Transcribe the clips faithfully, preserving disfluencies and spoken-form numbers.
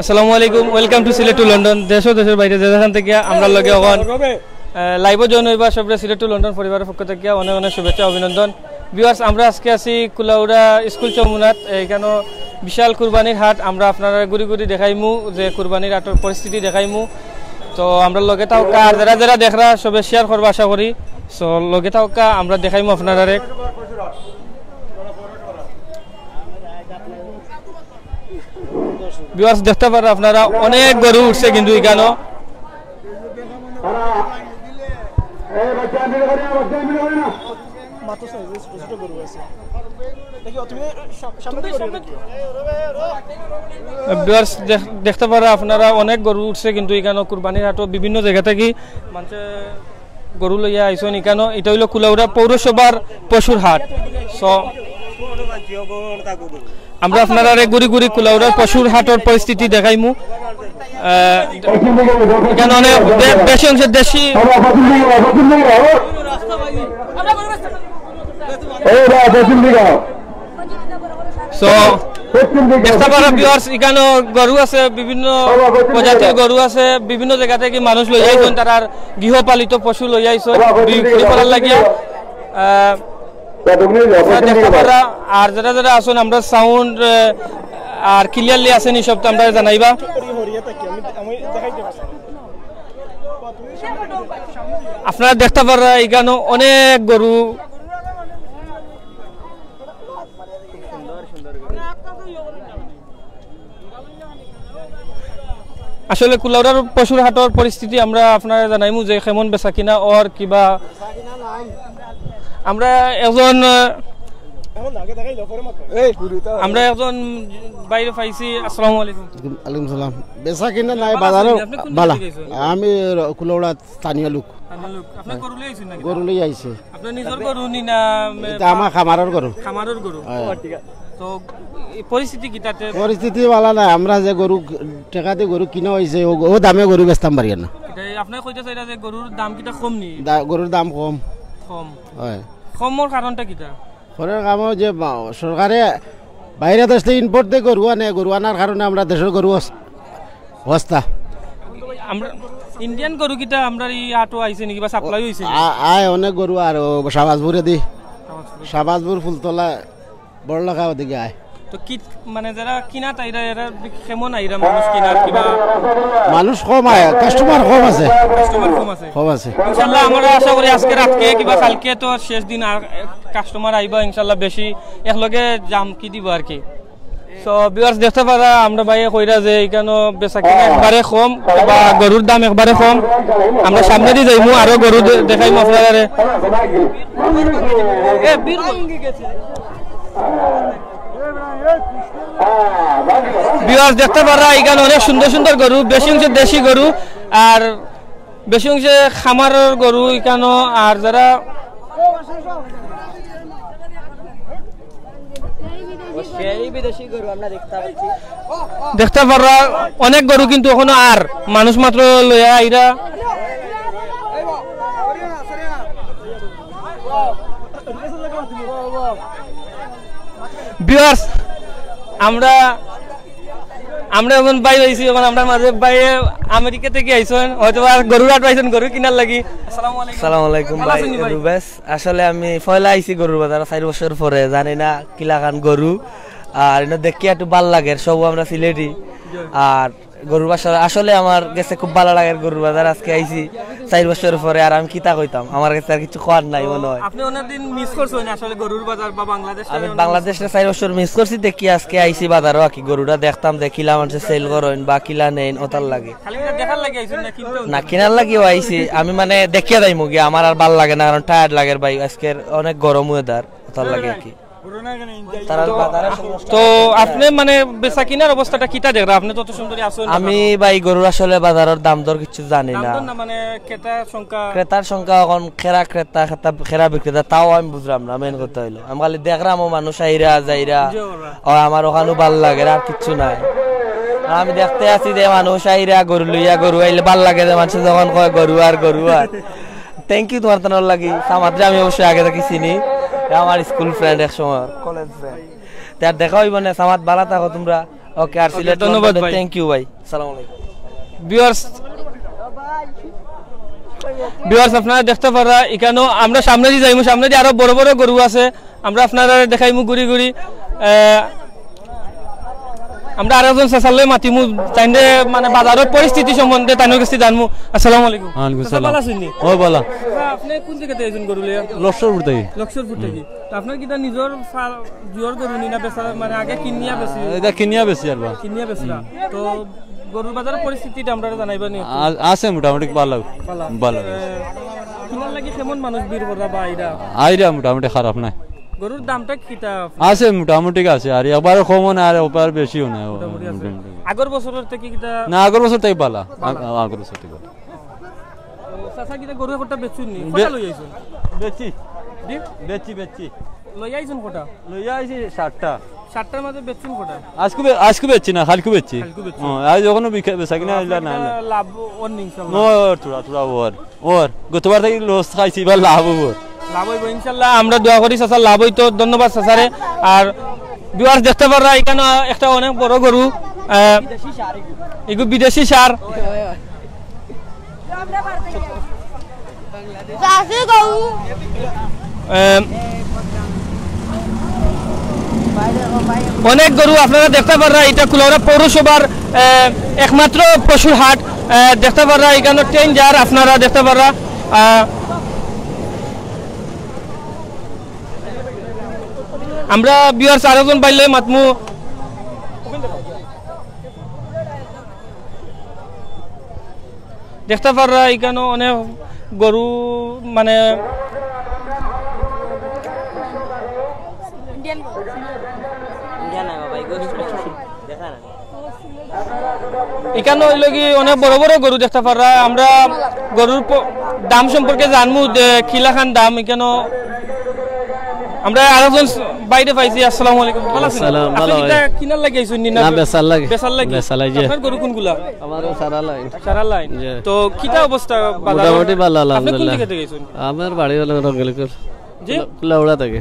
আসসালামু আলাইকুম, welcome to Sylhet to London. দেশ ও দেশের বাইরে যে যেখান থেকে আমরা লগে এখন, আহ, live-ও join হইবা, সবরে সিলেট টু লন্ডন পরিবারের পক্ষ থেকে অনেক অনেক শুভেচ্ছা, অভিনন্দন। Viewers, আমরা আজকে আছি কুলাউড়া স্কুল চৌমুনাত, এখানো বিশাল কুরবানির হাট। আমরা আপনারারে ঘুরি ঘুরি দেখাইমু, যে কুরবানির হাটর পরিস্থিতি দেখাইমু। তো আমরা লগে থাকউক্কা, আর যারা যারা দেখরা সবে share করবা আশা করি। So লগে থাকউক্কা, আমরা দেখাইমু আপনারারে। Viewers, দেখতা পাররা আপনারা, অনেক গরু উঠছে কিন্তু ইখানো। Viewers, দেখ-, দেখতা পাররা আপনারা, অনেক গরু উঠছে কিন্তু ইখানো কুরবানির হাটো বিভিন্ন জায়গা থাকি মানষে গরু লইয়া আইছইন ইখানো। ইটা অইলো কুলাউড়া পৌরসভার পশুর হাট। So আমরা আপনারারে ঘুরি ঘুরি কুলাউড়ার পশুর হাটর পরিস্থিতি দেখাইমু। আহ, ইখানো অনেক দে-, বেশি অংশে দেশি। So দেখতা পাররা viewers, ইখানো গরু আছে, বিভিন্ন প্রজাতির গরু আছে, বিভিন্ন জায়গা থাকি মানুষ লইয়া আইছইন তারার গৃহপালিত পশু লইয়া আইছইন বিক্রি করার লাগিয়া। আহ, দেখতা পাররা, আর যারা যারা আছইন, আমরার sound, আহ, আর clearly আছে নি সব তো আমরারে জানাইবা। আপনারা দেখতা পাররা ইখানো অনেক গরু। আসলে কুলাউড়ার পশুর হাটর পরিস্থিতি আমরা আপনারারে জানাইমু যে কেমন বেচা কিনা অর কিবা। আমরা একজন, আহ, আমরা একজন বাইরে পাইছি। আসসালামু আলাইকুম। ওয়ালাইকুম সালাম। বেচা কিনা নাই, বাজারও আপনি কোন বালা। জায়গা থেকে আইছেন? আমি র-, কুলাউড়া স্থানীয় লোক। স্থানীয় লোক। আপনি গরু লই আইছেন নাকি? গরু লই আইছে। আপনার নিজের গরু নি না, মে-, এটা আমার খামারর গরু। খামারর গরু। হ্যাঁ। তো এই পরিস্থিতি কিতা তে? পরিস্থিতি বালা না, আমরা যে গরু টেকা দি গরু কিনা অইছে, ও, ও দামে গরু বেচতাম পারি না। এটা আপনি কইতা চাইরা যে গরুর দাম কিতা কম নি? দা-, গরুর দাম কম। কম। হয়। কমর কারণটা কিতা? কমর কারণ যে বা-, সরকারে বাইরে দেশ থাকি import দি গরু আনে, গরু আনার কারণে আমরা দেশর গরু অস-, অবস্থা। আমরা Indian গরু কিতা আমরার ই হাটো আইছে নি বা supply অইছে নি? আ-, আয় অনেক গরু আর ও শাহবাজপুরে দি। শাহবাজপুর। শাহবাজপুর ফুলতলা বড়লেখা ওদিকে আয়। তো কি মানে যারা কিনা তাইরা এরা কেমন আইরা মানুষ কিনার কিবা? মানুষ কম আয়, customer কম আছে। Customer কম আছে। কম আছে। ইনশাআল্লাহ আমরা আশা করি আজকে রাতকে কিবা কালকে তো শেষ দিন আর customer আইবা ইনশাআল্লাহ বেশি, একলগে জাম কি দিব আর কি। So viewers দেখতা পাররা আমরা ভাইয়ে কইরা যে ইখানো বেচা কিনা একবারে কম বা গরুর দাম একবারে কম। আমরা সামনে দি যাইমু আরো গরু দে-, দেখাইমু আপনারারে। Viewers দেখতা পাররা ইখানো অনেক সুন্দর সুন্দর গরু, বেশি অংশে দেশি গরু আর বেশি অংশে খামারর গরু ইখানো। আর যারা সেই বিদেশি গরু আমরা দেখতা পাচ্ছি। দেখতা পাররা অনেক গরু কিন্তু অখনো আর মানুষ মাত্র লইয়া আইরা। Viewers, আমরা, আমরা অখন ভাই পাইছি, অখন আমরার মাঝে ভাইয়ে আমেরিকা থাকি আইছইন, হয়তো বা গরুর হাট পাইছইন, গরু কিনার লাগি। আসসালামু আলাইকুম। আসসালামু আলাইকুম ভাই। ভাই রুবেশ। আসলে আমি পয়লা আইছি গরুর বাজার চাইর বছর পরে, জানি না কিলাখান গরু, আর ইনো দেখিয়া একটু ভালা লাগের, সব আমরা সিলেটি। আর গরুর বাজার আসলে আমার গেছে খুব ভালা লাগের, গরুর বাজার আজকে আইছি চাইর বছর পরে, আর আমি কিতা কইতাম, আমার গেছে আর কিছু কওয়ার নাই মনে হয়। আপনি অনেক দিন miss করছইন আসলে গরুর বাজার বা বাংলাদেশ? আমি বাংলাদেশে চাইর বছর miss করছি, দেখি আজকে আইছি বাজারো আর কি, গরুটা দেখতাম, দেখিলাম মানুষে sale করইন বা কিলা নেইন, ওটার লাগি। খালি এটা দেখার লাগি আইছইন না কিনতেও? না, কিনার লাগিও আইছি। আমি মানে দেখিয়া যাইমু গিয়া, আমার আর ভালা লাগে না, কারণ tired লাগের ভাই, আজকের অনেক গরম weather, ওটার লাগি আর কি। তারা বাজারে সমস্যা তো আপনি মানে বেচা কিনার অবস্থাটা কিতা দেখরা? আপনি তত সুন্দরী আছইন না আমি কেন? ভাই গরুর আসলে বাজারর দাম দর কিছু জানি দাম না। দর না মানে ক্রেতার সংখ্যা? ক্রেতার সংখ্যা অখন কেরা ক্রেতা, কেরা, কেরা বিক্রেতা, তাও আমি বুঝলাম না। Main কথা অইলো আমি খালি দেখরাম ও মানুষ আইরা যাইরা, জি, ওরা। ও আমার অখানউ ভালা লাগের, আর কিচ্ছু নাই। আর আমি দেখতে আছি যে মানুষ আইরা গরু লইয়া, গরু আইলে ভালা লাগে যে মানুষে যখন কয় গরু আর গরু আর। Thank you তুমার তানোর লাগি। সামাদরে আমি অবশ্যই আগে থাকি চিনি, এ আমার school friend, এক সময় college friend। তে আর দেখা অইবো নে, সামাদ ভালা থাকো তুমরা। ওকে, আর সিলেট ধন্যবাদ ভাই। থ্যাংক ইউ ভাই। সালাম আলাইকুম। ভিউয়ার্স, ভিউয়ার্স, আপনারা দেখতা পাররা, ইখানো আমরা সামনেদি যাইমু, সামনেদি আরো বড় বড় গরু আছে, আমরা আপনারারে দেখাইমু ঘুরি ঘুরি। আহ, আমরা আরো একজন চাচার লগে মাতিমু, তাইনরে মানে বাজারর পরিস্থিতি সম্বন্ধে তাইনর গেছে জানমু। আসসালামু আলাইকুম। ওয়ালাইকুম চাচা, সালাম। ভালা আছইন নি? ও ভালা। চাচা, আপনে কোন জাগাত আইছইন গরু লইয়া? লস্করপুর থাকি। লস্করপুর থাকি। তো আপনার কিতা নিজর ফা-, জুয়ার গরু নি না বেচা, মানে আগে কিনিয়া বেচি? এটা কিনিয়া বেচি আর বা। কিনিয়া বেচরা। তো গরুর বাজারর পরিস্থিতিটা আমরারে জানাইবা নি? আ-, আছে মোটামুটি ভালা। ভালা। ভালা। এ, কিনার লাগি কেমন মানুষ ভিড় কররা বা আইরা? আইরা মোটামুটি খারাপ নায়। গরুর দামটা কিতা আপনার? আছে মোটামুটি আছে, আর একবারে কমও না, আর একবার বেশিও না। মোটামুটি আছে। মোটামুটি। আগর বছরর থাকি কিতা? না, আগর বছর থাকি ভালা। ভালা। আগ-, আগর বছর থাকি ভালা। ও, চাচা, কিতা গরু একটা বেচছইন নি? বে-, কয়টা লই আইছইন? বেচছি। জি? বেচছি, বেচছি। লই আইছইন কয়টা? লই আইছি সাতটা। সাতটার মাঝে বেচছইন কয়টা? আজকু বে-, আজকু বেচছি না, কালকু বেচছি। কালকু বেচছি। ও, আজ এখনো বিকে-, বেচা কিনা তো হইলা না, আপনার না। লাভ অর নি ইনশাআল্লাহ? ওর, থুড়া, থুড়া ওর। ওর, গতবার থাকি লস খাইছি, এবার লাভ ওর। লাভ অইবো ইনশাআল্লাহ। আমরা দোয়া করি চাচা লাভ অইতো। ধন্যবাদ চাচারে। আর ভিউয়ার্স দেখতা পাররা, ইখানো একটা অনেক বড় গরু, আহ, ইগু বিদেশি সার। জার্সি গরু। এম, অনেক গরু আপনারা দেখতা পাররা, ইটা কুলাউড়া পৌরসভার, এ, একমাত্র পশুর হাট, এ, দেখতা পাররা, ইখানো ট্রেন যার আপনারা দেখতা পাররা। আহ, আমরা ভিউয়ার্স আরো একজন ভাইর লগে মাতমু। দেখতা পাররা ইখানো অনেক গরু, মানে, ইন্ডিয়ান গরু। ইন্ডিয়ান না বাবা, এগুলো দেখা না। ইখানো অইলো কি অনেক বড় বড় গরু দেখতা পাররা। আমরা গরুর প-, দাম সম্পর্কে জানমু যে কিলাখান দাম ইখানো। আমরা আরো একজন বাইরে পাইছি। আসসালামু আলাইকুম। ভালা আছইন? আসসালাম, আপনে ভালা কিতা ভাই। কিনার লাগি আইছইন নি না? না, বেচার লাগি। বেচার লাগি? বেচার লাগি, জি। আপনার গরু কোনগুলা? আমার ও সারা লাইন। সারা লাইন? জি। তো কিতা অবস্থা বাজার? মোটামুটি ভালা, আপনে কোন আলহামদুলিল্লাহ। জাগা থাকি আইছইন? আমার বাড়ি অইলো রঙ্গিলকুর। জি? কুলাউড়া থাকি।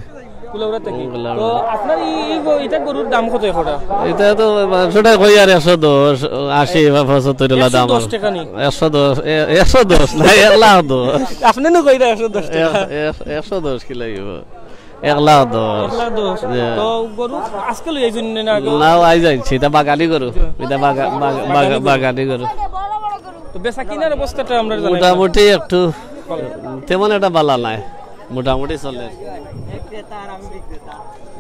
কুলাউড়া থাকি। হুম, কুলাউড়া। তো আপনার ই, ই গ-, ইটা গরুর দাম কত একটা? ইটা তো মাংসটা কই আর একশো দশ, আশি বা পঁচাত্তর অলা দাম। একশো দশ টেকা নি? একশো দশ, এ, একশো দশ না, এক লাখ দশ। আপনে নু কইরা একশো দশ টেকা। এক, এক, একশো দশ কিলা অইবো। এক লাখ দশ। এক লাখ দশ। জি। তো গরু আজকে লই আইছইন না আগে? না, আইজ আনছি, ইটা বাগানি গরু। জি। ইটা বাগা-, বাগা-, বাগানি বাগা-, গরু। বাগানি গরু। তো বেচা কিনার অবস্থাটা আমরা জানাই। মোটামুটি একটু তেমন একটা ভালা নায়। মোটামুটি চলের।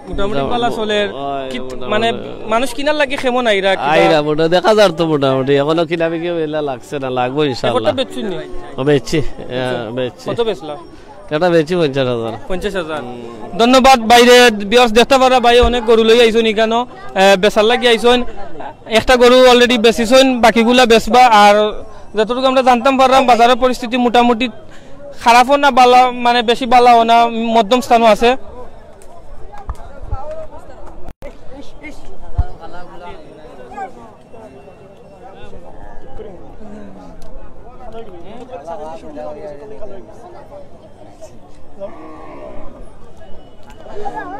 মোটামুটি ভালা চলের। অয়, কিত-, মোটামুটি। মানে, মানুষ কিনার লাগি কেমন আইরা, কিবা? আইরা, মোটা-, দেখা যার তো মোটামুটি। এখনো কিনা বিকি অইলা লাগছে না, লাগবো ইনশাআল্লাহ। একটা বেচছইন নি? ও, বেচছি, হ্যাঁ, বেচছি। কত বেচলা? এটা বেচছি পঞ্চাশ হাজার। পঞ্চাশ হাজার। ধন্যবাদ ভাইরে, ভিউয়ার্স দেখতা পাররা ভাই অনেক গরু লই আইছইন ইখানো, আহ, বেচার লাগি আইছইন। একটা গরু already বেচিছইন, বাকিগুলা বেচবা। আর যতটুকু আমরা জানতাম পারলাম, বাজারর পরিস্থিতি মোটামুটি খারাপও না, ভালা, মানে, বেশি ভালাও না, মধ্যম স্থানও আছে।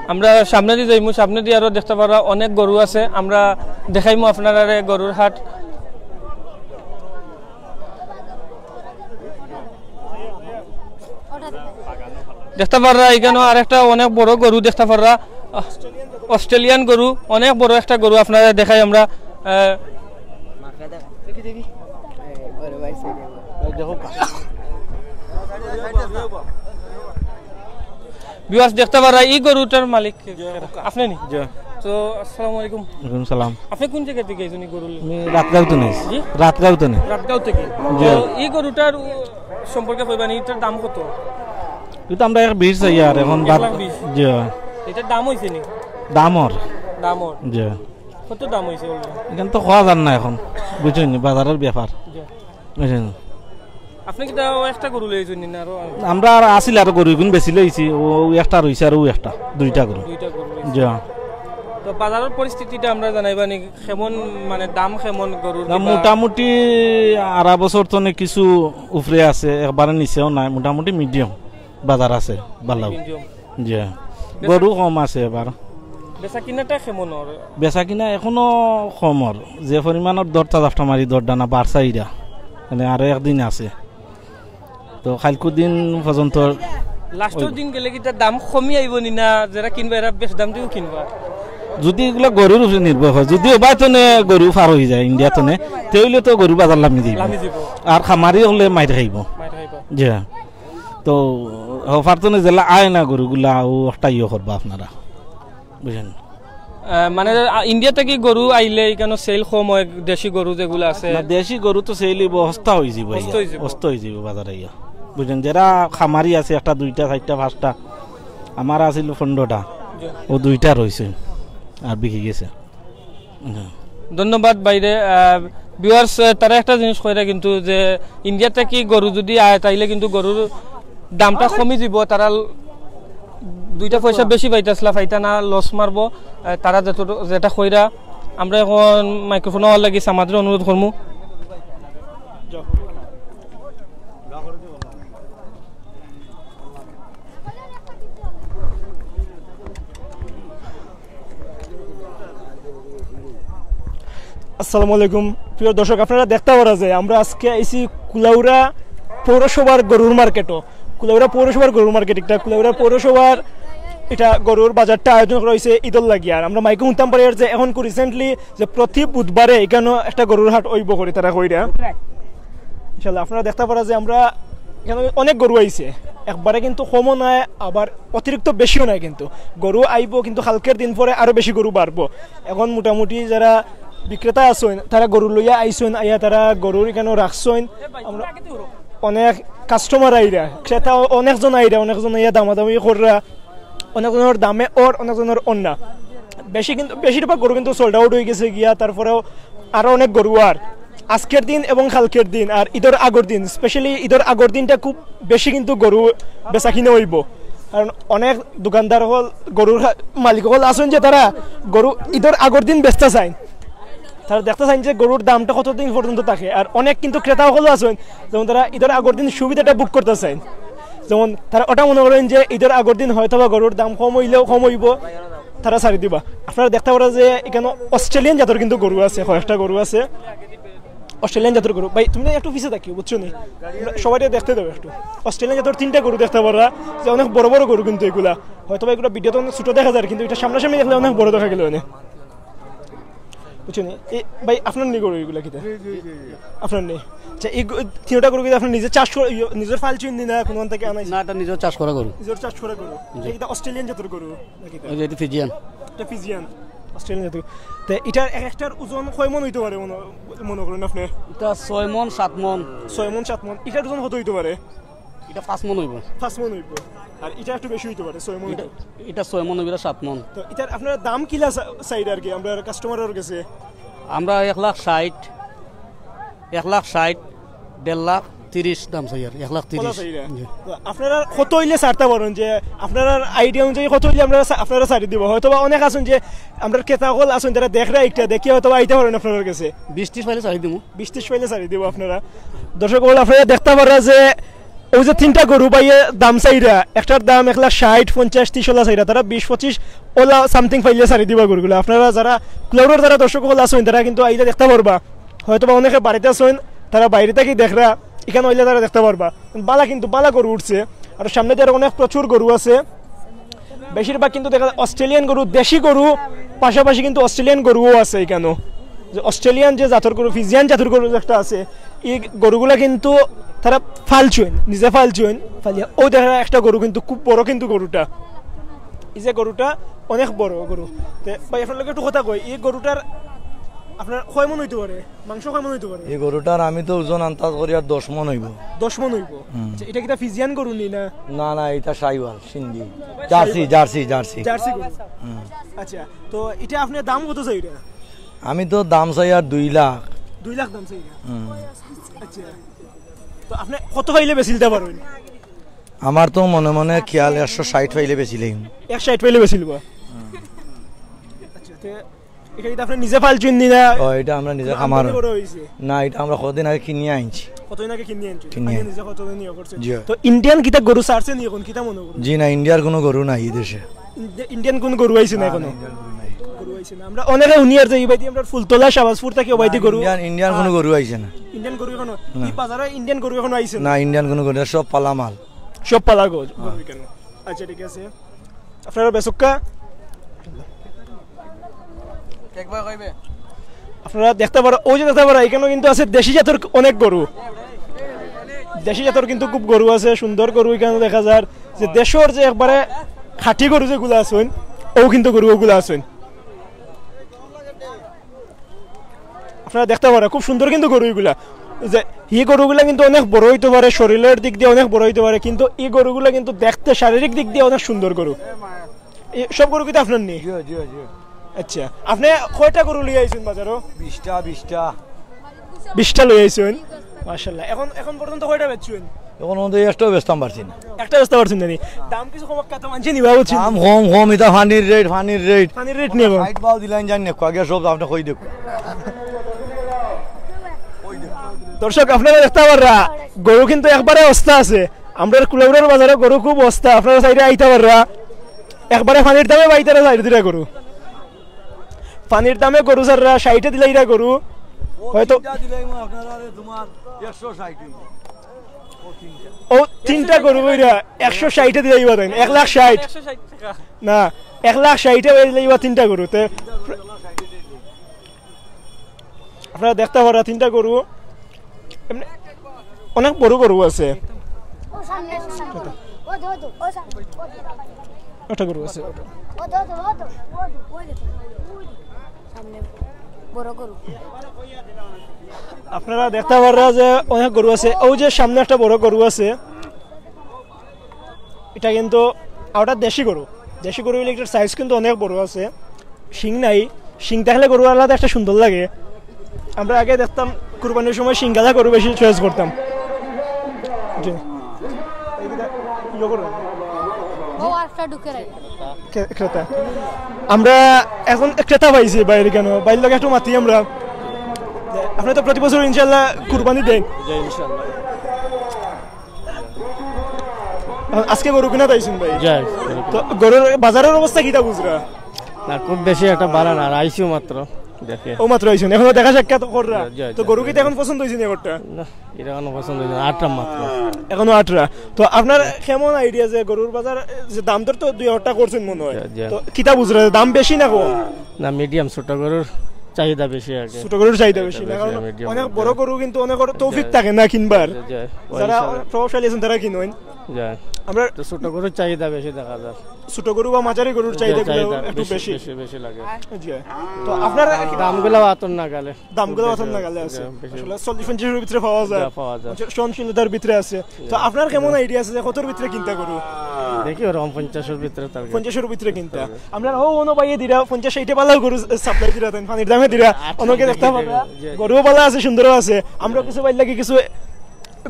আমরা সামনেদি যাইমু, সামনেদি আরো দেখতা পাররা অনেক গরু আছে, আমরা দেখাইমু আপনারারে গরুর হাট। দেখতা পাররা ইখানো আরেকটা অনেক বড় গরু দেখতা পাররা, আহ, অস্ট্রেলিয়ান গরু, অনেক বড় একটা গরু আপনারারে দেখাই আমরা। আহ, ভিউয়ার্স দেখতা পাররা ই গরুটার মালিক কে? আপনে নি? জি। তো, আসসালামু আলাইকুম। ওয়ালাইকুম সালাম। আপনে কোন জাগা থাকি আইছইন ই গরু লইয়া? আমি রাতগাঁও তো নেই। জি? রাতগাঁও তো নেই। রাতগাঁও থাকি। জি। তো, ই গরুটার সম্পর্কে কইবা নি, ইটার দাম কত? ইটা আমরা এক বিশ চাই আর এখন এক লাখ বিশ? জি। ইটার দাম অইছে নি? দাম অর। দাম অর। জি। কত দাম অইছে already? ইখান তো কওয়া যার না এখন, বুঝছইন নি, বাজারর ব্যাপার। জি। বুঝছইন নি? আপনে কিতা অউ একটা গরু লই আইছইন নি না আরো? আমরা আর আছিল আরো গরু, ইগুন বেচিলাইছি, অউ একটা রইছে আর অউ একটা, দুইটা গরু। দুইটা গরু রইছে। জি। তো বাজারর পরিস্থিতিটা আমরা জানাইবা নি, কেমন মানে দাম কেমন গরুর দাম কিবা? মোটামুটি আড়া বছর তনে কিছু উপরে আছে, একবারে নিচেও নাই, মোটামুটি medium বাজার আছে, ভালা। Medium। জি। গরু কম আছে এবার। বেচা কিনাটা কেমন ওর? বেচা কিনা এখনো কম ওর, যে পরিমাণর দরটা জাফটা মারি দর ডানা বাড়ছে ইরা, মানে আরো একদিন আছে, তো কাইলকুর দিন পর্যন্ত লাস্টর ওই দিন গেলে কি তার দাম কমি আইব নি না? যারা কিনবা এরা বেশ দাম দিয়েও কিনবা। যদি এগুলা গরুর উপরে নির্ভর হয়, যদিও বা তনে গরু পার হয়ে যায় ইন্ডিয়া তনে, তে হইলে তো গরু বাজার লামি দিব। লামি দিব। আর খামারি হলে মাইর খাইব। মাইর খাইব। জি হ্যাঁ। তো অফার তনে জেলা আয় না গরুগুলা, ও একটা ইয়ে করবা আপনারা, বুঝলেন? আহ, মানে, আ, ইন্ডিয়া থাকি গরু আইলে এখানো সেল কম হয়, দেশি গরু যেগুলা আছে। না, দেশি গরু তো সেল হইব, হস্তা হয়ে যাব, হস্তা হয়ে যাব। হস্তা হয়ে যাব বাজারে ইয়া, বুঝলেন? যারা খামারি আছে, একটা, দুইটা, চারটা, পাঁচটা, আমার আছিল পনেরোটা, জি। ও দুইটা রইছে, আর বিকি গেছে। হুম। ধন্যবাদ ভাইরে। আহ, ভিউয়ার্স, আহ, তারা একটা জিনিস কইরা কিন্তু যে ইন্ডিয়া থাকি গরু যদি আয়, তাইলে কিন্তু গরুর দামটা কমি দিব, তারা ল-, দুইটা পয়সা বেশি পাইতাছলা, পাইতা না, লস মারবো। আহ, তারা যত, যেটা কইরা, আমরা এখন মাইক্রোফোন হওয়ার লাগি সামাদের অনুরোধ করমু। আসসালামু আলাইকুম। প্রিয় দর্শক, আপনারা দেখতা পারা যে আমরা আজকে আইছি কুলাউড়া পৌরসভার গরুর মার্কেটও। কুলাউড়া পৌরসভার গরুর মার্কেট একটা, কুলাউড়া পৌরসভার এটা গরুর বাজারটা আয়োজন করা হয়েছে ঈদর লাগি। আর আমরা মাইকে শুনতাম পারি আর যে এখন রিসেন্টলি যে প্রতি বুধবারে এখানে একটা গরুর হাট অইব করে তারা কইরা। ইনশাল্লাহ, আপনারা দেখতা পারা যে আমরা এখানে অনেক গরু আইছে, একবারে কিন্তু কমও নাই, আবার অতিরিক্ত বেশিও নাই। কিন্তু গরু আইব, কিন্তু কালকের দিন পরে আরো বেশি গরু বাড়বো। এখন মোটামুটি যারা বিক্রেতা আছইন, তারা গরু লইয়া আইছইন, আইয়া তারা গরুর এখানে রাখছইন। আমরা অনেক কাস্টমার আইরা, ক্রেতা অনেকজন আইরা, অনেকজন আইয়া দামাদামি কররা, অনেকজনের দামে ওর, অনেকজনের ওর না। বেশি কিন্তু, বেশিরভাগ গরু কিন্তু সোল্ড আউট হয়ে গেছে গিয়া। তারপরেও আরো অনেক গরু আর আজকের দিন এবং কালকের দিন আর ঈদর আগর দিন, স্পেশালি ঈদর আগর দিনটা খুব বেশি কিন্তু গরু বেচা কিনা হইব। কারণ অনেক দোকানদার হল, গরুর খা-, মালিক হল আছইন যে তারা গরু ঈদর আগর দিন বেচতা চাইন, তারা দেখতা চাইন যে গরুর দামটা কতদিন পর্যন্ত থাকে। আর অনেক কিন্তু ক্রেতা হল আছইন, যেমন তারা ঈদর আগর দিন সুবিধাটা বুক করতা চাইন, যেমন তারা ওটা মনে করেন যে ঈদর আগর দিন হয়তো বা গরুর দাম কম হইলেও কম হইব, তারা ছাড়ি দিবা। আপনারা দেখতা পারা যে এখানে অস্ট্রেলিয়ান জাতর কিন্তু গরু আছে, কয়েকটা গরু আছে অস্ট্রেলিয়ান জাতর গরু। ভাই, তুমি না একটু পিছে থাকিও, বুঝছো নি? সবাই দেখতে দেবো একটু। অস্ট্রেলিয়ান জাতর তিনটা গরু দেখতা পারা যে অনেক বড় বড় গরু কিন্তু এগুলা। হয়তো বা এগুলা ভিডিওতে অনেক ছোট দেখা যায়, কিন্তু এটা সামনাসামনি দেখলে অনেক বড় দেখা গেল অনেক। বুঝছো নি? এই ভাই, আপনার নি গরু এগুলা কিতা? আপনার নি? আচ্ছা, এই গ-, তিনটা গরু কিন্তু আপনি নিজে চাষ করে, ইয়ে, নিজের ফাল চুন নি না, কোনো থেকে আনাইছেন? না, এটা নিজের চাষ করা গরু। নিজের চাষ করা গরু। জি। এটা অস্ট্রেলিয়ান জাতর গরু নাকি এটা? ওই যে এটা ফিজিয়ান। এটা ফিজিয়ান, অস্ট্রেলিয়ান জাতর। তো এটার এক একটার ওজন কয় মন হইতে পারে মনে, মনে করেন আপনি? এটা ছয় মন, সাত মন। ছয় মন, সাত মন। এটার ওজন কত হইতে পারে? এটা পাঁচ মন হইব। পাঁচ মন হইব। আর এটা একটু বেশি হইতে পারে, ছয় মন এটা, হইতে পারে। এটা ছয় মন হইব, এটা সাত মন। তো এটার আপনারা দাম কিলা চা-, চাইরা আর কি, আমরা কাস্টমারের কাছে? আমরা এক লাখ ষাট, এক লাখ ষাট, দেড় লাখ তিরিশ দাম চাই আর, এক লাখ তিরিশ। কত চাইরা? জি। তো আপনারা কত হইলে ছাড়তে পারেন, যে আপনারা আইডিয়া অনুযায়ী কত হইলে আমরা সা-, আপনারা ছাড়ি দিব? হয়তো বা অনেক আছেন যে আমরা ক্রেতা হল আছেন, তারা দেখরা একটা দেখি হয়তো বা আইতে পারেন আপনার কাছে। বিশ ত্রিশ পাইলে ছাড়ি দিব। বিশ ত্রিশ পাইলে ছাড়ি দিব আপনারা। দর্শক হল আপনারা দেখতে পারা যে ওই যে তিনটা গরু ভাইয়ে দাম চাইরা, একটার দাম এক লাখ ষাট, পঞ্চাশ, ত্রিশ ওলা চাইরা, তারা বিশ পঁচিশ ওলা সামথিং পাইলে ছাড়ি দিবা গরুগুলা। আপনারা যারা কুলাউড়ার যারা দর্শক হল আছেন, তারা কিন্তু আইলে দেখতে পারবা, হয়তো বা অনেকে বাড়িতে আছেন, তারা বাইরে থাকি দেখরা, এখানে হইলে তারা দেখতে পারবা। বালা কিন্তু বালা গরু উঠছে, আর সামনে দিয়ে আরো অনেক প্রচুর গরু আছে। বেশিরভাগ কিন্তু দেখা যায় অস্ট্রেলিয়ান গরু, দেশি গরু, পাশাপাশি কিন্তু অস্ট্রেলিয়ান গরুও আছে এখানে। যে অস্ট্রেলিয়ান যে জাতর গরু, ফিজিয়ান জাতর গরু যে একটা আছে, এই গরুগুলা কিন্তু তারা ফালছইন, নিজে ফালছইন, ফালিয়া। ও দেখা যায় একটা গরু কিন্তু খুব বড় কিন্তু গরুটা, এই যে গরুটা অনেক বড় গরু। তে ভাই, আপনার লগে একটু কথা কই, এই গরুটার আপনার কয় মন হইতে পারে? মাংস কয় মন হইতে পারে? এই গরুটার আমি তো ওজন আন্দাজ করি আর দশ মন হইব। দশ মন হইব। হুম। আচ্ছা, এটা কিতা ফিজিয়ান গরু নি না? না, না, এটা Sahiwal, Sindhi. Jersey, jersey, jersey. Jersey গরু। হুম। আচ্ছা, তো এটা আপনার দাম কত চাই এটা? আমি তো দাম চাই আর দুই লাখ। দুই লাখ দাম চাই এটা? হুম। আচ্ছা, তো আপনি কত পাইলে বেচিলতে পারবেন? আমার তো মনে মনে খেয়াল একশো ষাট পাইলে বেচিলেই। এক ষাট পাইলে বেচিলবা? আচ্ছা, তে এটা কিতা আপনি নিজে ফালছইন নি না? ও, এটা আমরা নিজে না, খামার। আমদানি করা হইছে? না, এটা আমরা কতদিন আগে কিনিয়া আনছি। কতদিন আগে কিনিয়া আনছি? কিনিয়া আনছি। নিজে কতদিন ইয়ে করছেন? জি। তো ইন্ডিয়ান কিতা গরু ছাড়ছে নি এখন, কিতা মনে করুন? জি না, ইন্ডিয়ার কোনো গরু নাই এই দেশে। ইন্ডি-, ইন্ডিয়ান কোনো গরু আইছে না না, এখনো? না, ইন্ডিয়ার গরু আমরা অনেকে হুনিয়ার যে ইবাদি আমরা ফুলতলা শাহবাজপুর থাকি ওবাদি গরু। ইন্ডিয়ান, ইন্ডিয়ান কোনো গরু আইছে না। ইন্ডিয়ান গরু এখনো না। এই বাজারে ইন্ডিয়ান গরু এখনো আইছে না। না, ইন্ডিয়ান কোনো গরু না, সব পালা মাল। সব পালা গরু, গরু এখানো। আচ্ছা, ঠিক আছে। আপনারা বেসুক্কা? আপনারা দেখতা পাররা, ওই যে দেখতা পাররা, এখানো কিন্তু আছে দেশি জাতর অনেক গরু। দেশি জাতর কিন্তু খুব গরু আছে, সুন্দর গরু এখানো দেখা যার। যে দেশর যে একবারে খাঁটি গরু যেগুলা আছইন, ও কিন্তু গরু ওগুলা আছইন। আপনারা দেখতা পাররা, খুব সুন্দর কিন্তু গরু এগুলা। যে ই গরুগুলা কিন্তু অনেক বড় অইতো পারে, শরীলর দিক দিয়া অনেক বড় অইতো পারে, কিন্তু ই গরুগুলা কিন্তু দেখতে শারীরিক দিক দিয়া অনেক সুন্দর গরু। এই সব গরু কিন্তু আপনার নি? জি, জি, জি। আচ্ছা, আপনে কয়টা গরু লইয়া আইছইন বাজারো? বিশটা, বিশটা। বিশটা লইয়া আইছইন? মাশাআল্লাহ। এখন, এখন পর্যন্ত কয়টা বেচছইন? এখন পর্যন্ত একটাও বেচতাম পারছি না। একটা বেচতা পারছইন না নি? দাম কিছু কমাক্কা তো মানষে নিবা বুঝছইন? দাম কম, কম, ইটা পানির রেট, পানির রেট। পানির রেট নি এখন? ষাইট বাও দিলাইন জানি না, আগে সব আপনে কই দেখো। দর্শক, আপনারা দেখতা পাররা, গরু কিন্তু একবারে অস্তা আছে। আমরার কুলাউড়ার বাজারো গরু খুব অস্তা, আপনারা চাইলে আইতা পাররা। একবারে পানির দামে পাইতারা চাইর দিরা গরু। পানির দামে গরু ছাড়রা, ষাইটে দিলাইরা গরু। ও হয়তো তিনটা দিলাইমু আপনারারে তোমার একশো ষাইট অইবো। ও তিনটা। ও তিনটা গরু কইরা একশো ষাইটে দিলাইবা তাইন, এক লাখ ষাইট। একশো ষাইট টাকা। না, এক লাখ ষাইটে দিলাইবা তিনটা গরু। তে আপনারা দেখতা পাররা তিনটা গরু, এমনে অনেক বড় গরু আছে। ও সামনে, সামনে। ও দো, দো, ও সামনে। একটা গরু আছে, ওটা। ও দো, দো, ও দো, ও দো, ওই দেখো, ওই দেখো। সামনে বড় গরু। আপনারা দেখতা পাররা যে অনেক গরু আছে, ওই যে সামনে একটা বড় গরু আছে। এটা কিন্তু, আর ওটা দেশি গরু। দেশি গরু অইলে এটার সাইজ কিন্তু অনেক বড় আছে, শিং নাই। শিং থাকলে গরু আলাদা একটা সুন্দর লাগে। আমরা আগে দেখতাম কুরবানির সময় শিং গালা গরু বেশি চয়েস করতাম। জি। এই দুইটা ইয়ে করো। ও আরেকটা ঢুকে রাখ। ক্রে-, ক্রেতা। আমরা এখন ক্রেতা পাইছি বাইরে কেন? বাইরের লগে একটু মাতি আমরা। আপনি তো প্রতি বছর ইনশাল্লাহ কুরবানি দেন। জি, ইনশাল্লাহ। আজকে গরু কিনাত আইছইন ভাই? জি, গরু তো কিনা। গরুর বাজারর অবস্থা কিতা বুঝরা? না, খুব বেশি একটা বাড়া না, আর আইছিও মাত্র, দেখি। ও মাত্র আইছইন, এখনো দেখা সাক্ষাৎ কররা? জি, জি, তো জি, গরু জি। কিতা এখন পছন্দ অইছে নি একটা? না, এটা এখনো পছন্দ অইছে না, আটটা মাত্র। এখনো আটটা। তো আপনার কেমন আইডিয়া যে গরুর বাজার, যে দাম দর তো দুই একটা করছইন মনে হয়। জি, জি। তো কিতা বুঝরা, দাম বেশি না কম? না, মিডিয়াম, ছোট গরুর চাহিদা বেশি আগে। ছোট গরুর চাহিদা বেশি, বেশি, কারণ মিডিয়াম অনেক গরুর। বড় গরু কিন্তু অনেক বড় তৌফিক জি। থাকে না কিনবার। জি, জি। ওই যারা হিসাবে প্রভাবশালী আছেন তারা কিনইন। জি। আমরা তো ছোট গরুর চাহিদা বেশি দেখা যায়। ছোট গরু বা মাঝারি গরুর জি, চাহিদা চাহিদা একটু বেশি, বেশি। বেশি, বেশি লাগে। জি। তো আপনার দামগুলা আতর নাগালে। দামগুলা আতর নাগালে আছে। জি, বেশি। আসলে চল্লিশ পঞ্চাশের ভিতরে পাওয়া যায়। জি, পাওয়া যায়। আচ্ছা, সহনশীলতার ভিতরে আছে। তো আপনার কেমন আইডিয়া আছে যে কতর ভিতরে কিনতা গরু? দেখি ওরকম পঞ্চাশের ভিতরে টার্গেট। পঞ্চাশের ভিতরে কিনতা। আমরা ও অনো পাইয়ে দিরা, পঞ্চাশ ষাইটে বালা গরু সাপ্লাই দিরা, তাই পানির দামে দিরা, আচ্ছা, অনেকে দেখি, দেখতা পাররা। জি, জি। গরুও বালা আছে, সুন্দরও আছে। আমরা কিছু বাইর লাগি কিছু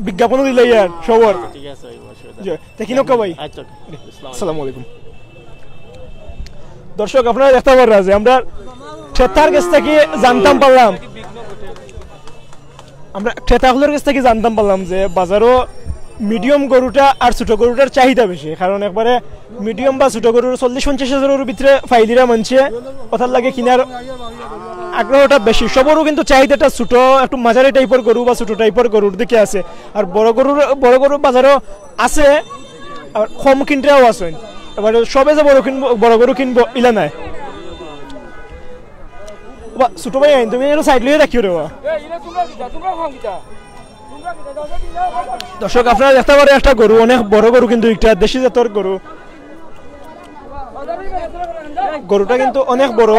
বিজ্ঞাপনও দিলাই আর সবর। ঠিক আছে, ভাই, অসুবিধা জি, নেই। তে কিনউক্কা ভাই। আচ্ছা, আসসালামু আলাইকুম। দর্শক, আপনারা দেখতা পাররা যে আমরা ক্রেতার গেছ থাকি জানতাম পারলাম, আমরা ক্রেতা অকলর গেছ থাকি জানতাম পারলাম যে বাজারো মিডিয়াম গরুটা আর ছোট গরুটার চাহিদা বেশি, কারণ একবারে মিডিয়াম বা ছোট গরুর চল্লিশ পঞ্চাশ হাজারর ভিতরে পাইলিরা মানষে, ওটার লাগি কিনার আগ্রহটা বেশি। সবরও কিন্তু চাহিদাটা ছোট, একটু মাঝারি টাইপর গরু বা ছোট টাইপর গরুর দিকে আছে। আর বড় গরুর, বড় গরু বাজারো আছে, আর কম কিনরাও আছে। এবারে সবে যে বড় কিনবো, বড় গরু কিনবো, ইলা নায়। বা, ছোট ভাই, তুমি একটু সাইড লইয়া রাখিও রে বা। দর্শক, আপনারা দেখতা পাররা একটা গরু, অনেক বড় গরু, কিন্তু একটা দেশি জাতর গরু। গরুটা কিন্তু অনেক বড়।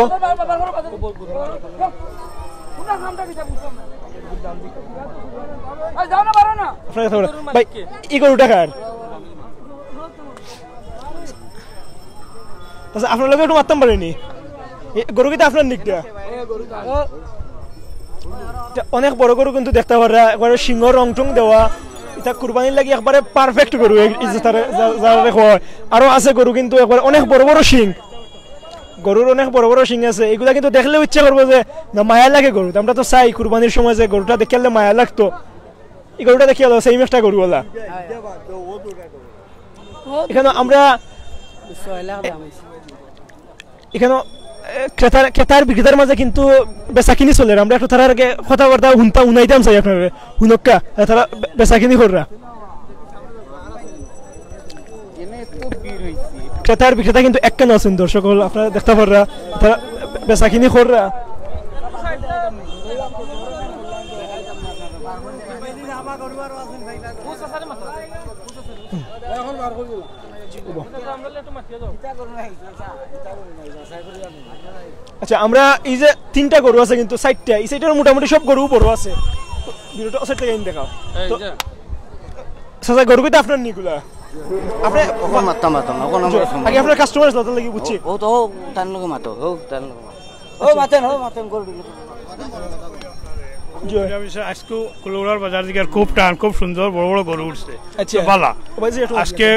আপনারা দেখতা পাররা। ভাই, এই গরুটা কার? আচ্ছা, আপনার লগে একটু মাততাম পারি নি? এ, গরু কিতা আপনার নি একটা? এটা অনেক বড় গরু কিন্তু দেখতা পাররা, একবারে শিংর রং টং দেওয়া। এটা কুরবানির লাগি একবারে পারফেক্ট গরু, এই, এই যে তারে, যা-, যারে কয়। আরো আছে গরু কিন্তু একবারে অনেক বড় বড় শিং। গরুর অনেক বড় বড় শিং আছে, এগুলা কিন্তু দেখলেউ ইচ্ছা করবো যে না, মায়া লাগে গরুত। আমরা তো চাই কুরবানির সময় যে গরুটা দেখলে মায়া লাগতো। এই গরুটা দেখিয়া লও, সেম একটা গরু ওলা। এখানো আমরা, এখানো এ, ক্রেতার, ক্রেতার বিক্রেতার মাঝে কিন্তু বেচাকিনি চলের। আমরা একটু তারার আগে কথাবার্তা হুনতাম, হুনাইতাম চাই আপনারে। হুনউক্কা, এ, তারা বে-, বেচাকিনি কররা। ক্রেতার বিক্রেতা কিন্তু একখান আছইন, দর্শক অকল আপনারা দেখতা পাররা, তারা বে-, বেচাকিনি কররা। আচ্ছা, আমরা এই যে তিনটা গরু আছে কিন্তু চাইরটা, এই সাইডের মোটামুটি সব গরু বড় আছে। ভিডিওটা ও সাইড থেকে দেখাও। এই তো যে। চাচা, গরু কিতা আপনার নিগুলা? আপনি অখন মাততাম, মাততাম না, অখন আমরা আগে আপনার কাস্টমার আছে, তার লাগি বুঝছি। ও তো তার লগে মাতো, ও তার লগে মাতো। ও মাতেন, ও মাতেন, গরু। জি। আজকে কুলাউড়ার বাজার দিকে খুব টান, খুব সুন্দর বড় বড় গরু উঠছে। আচ্ছা। তো বালা। ওই যে একটু আজকে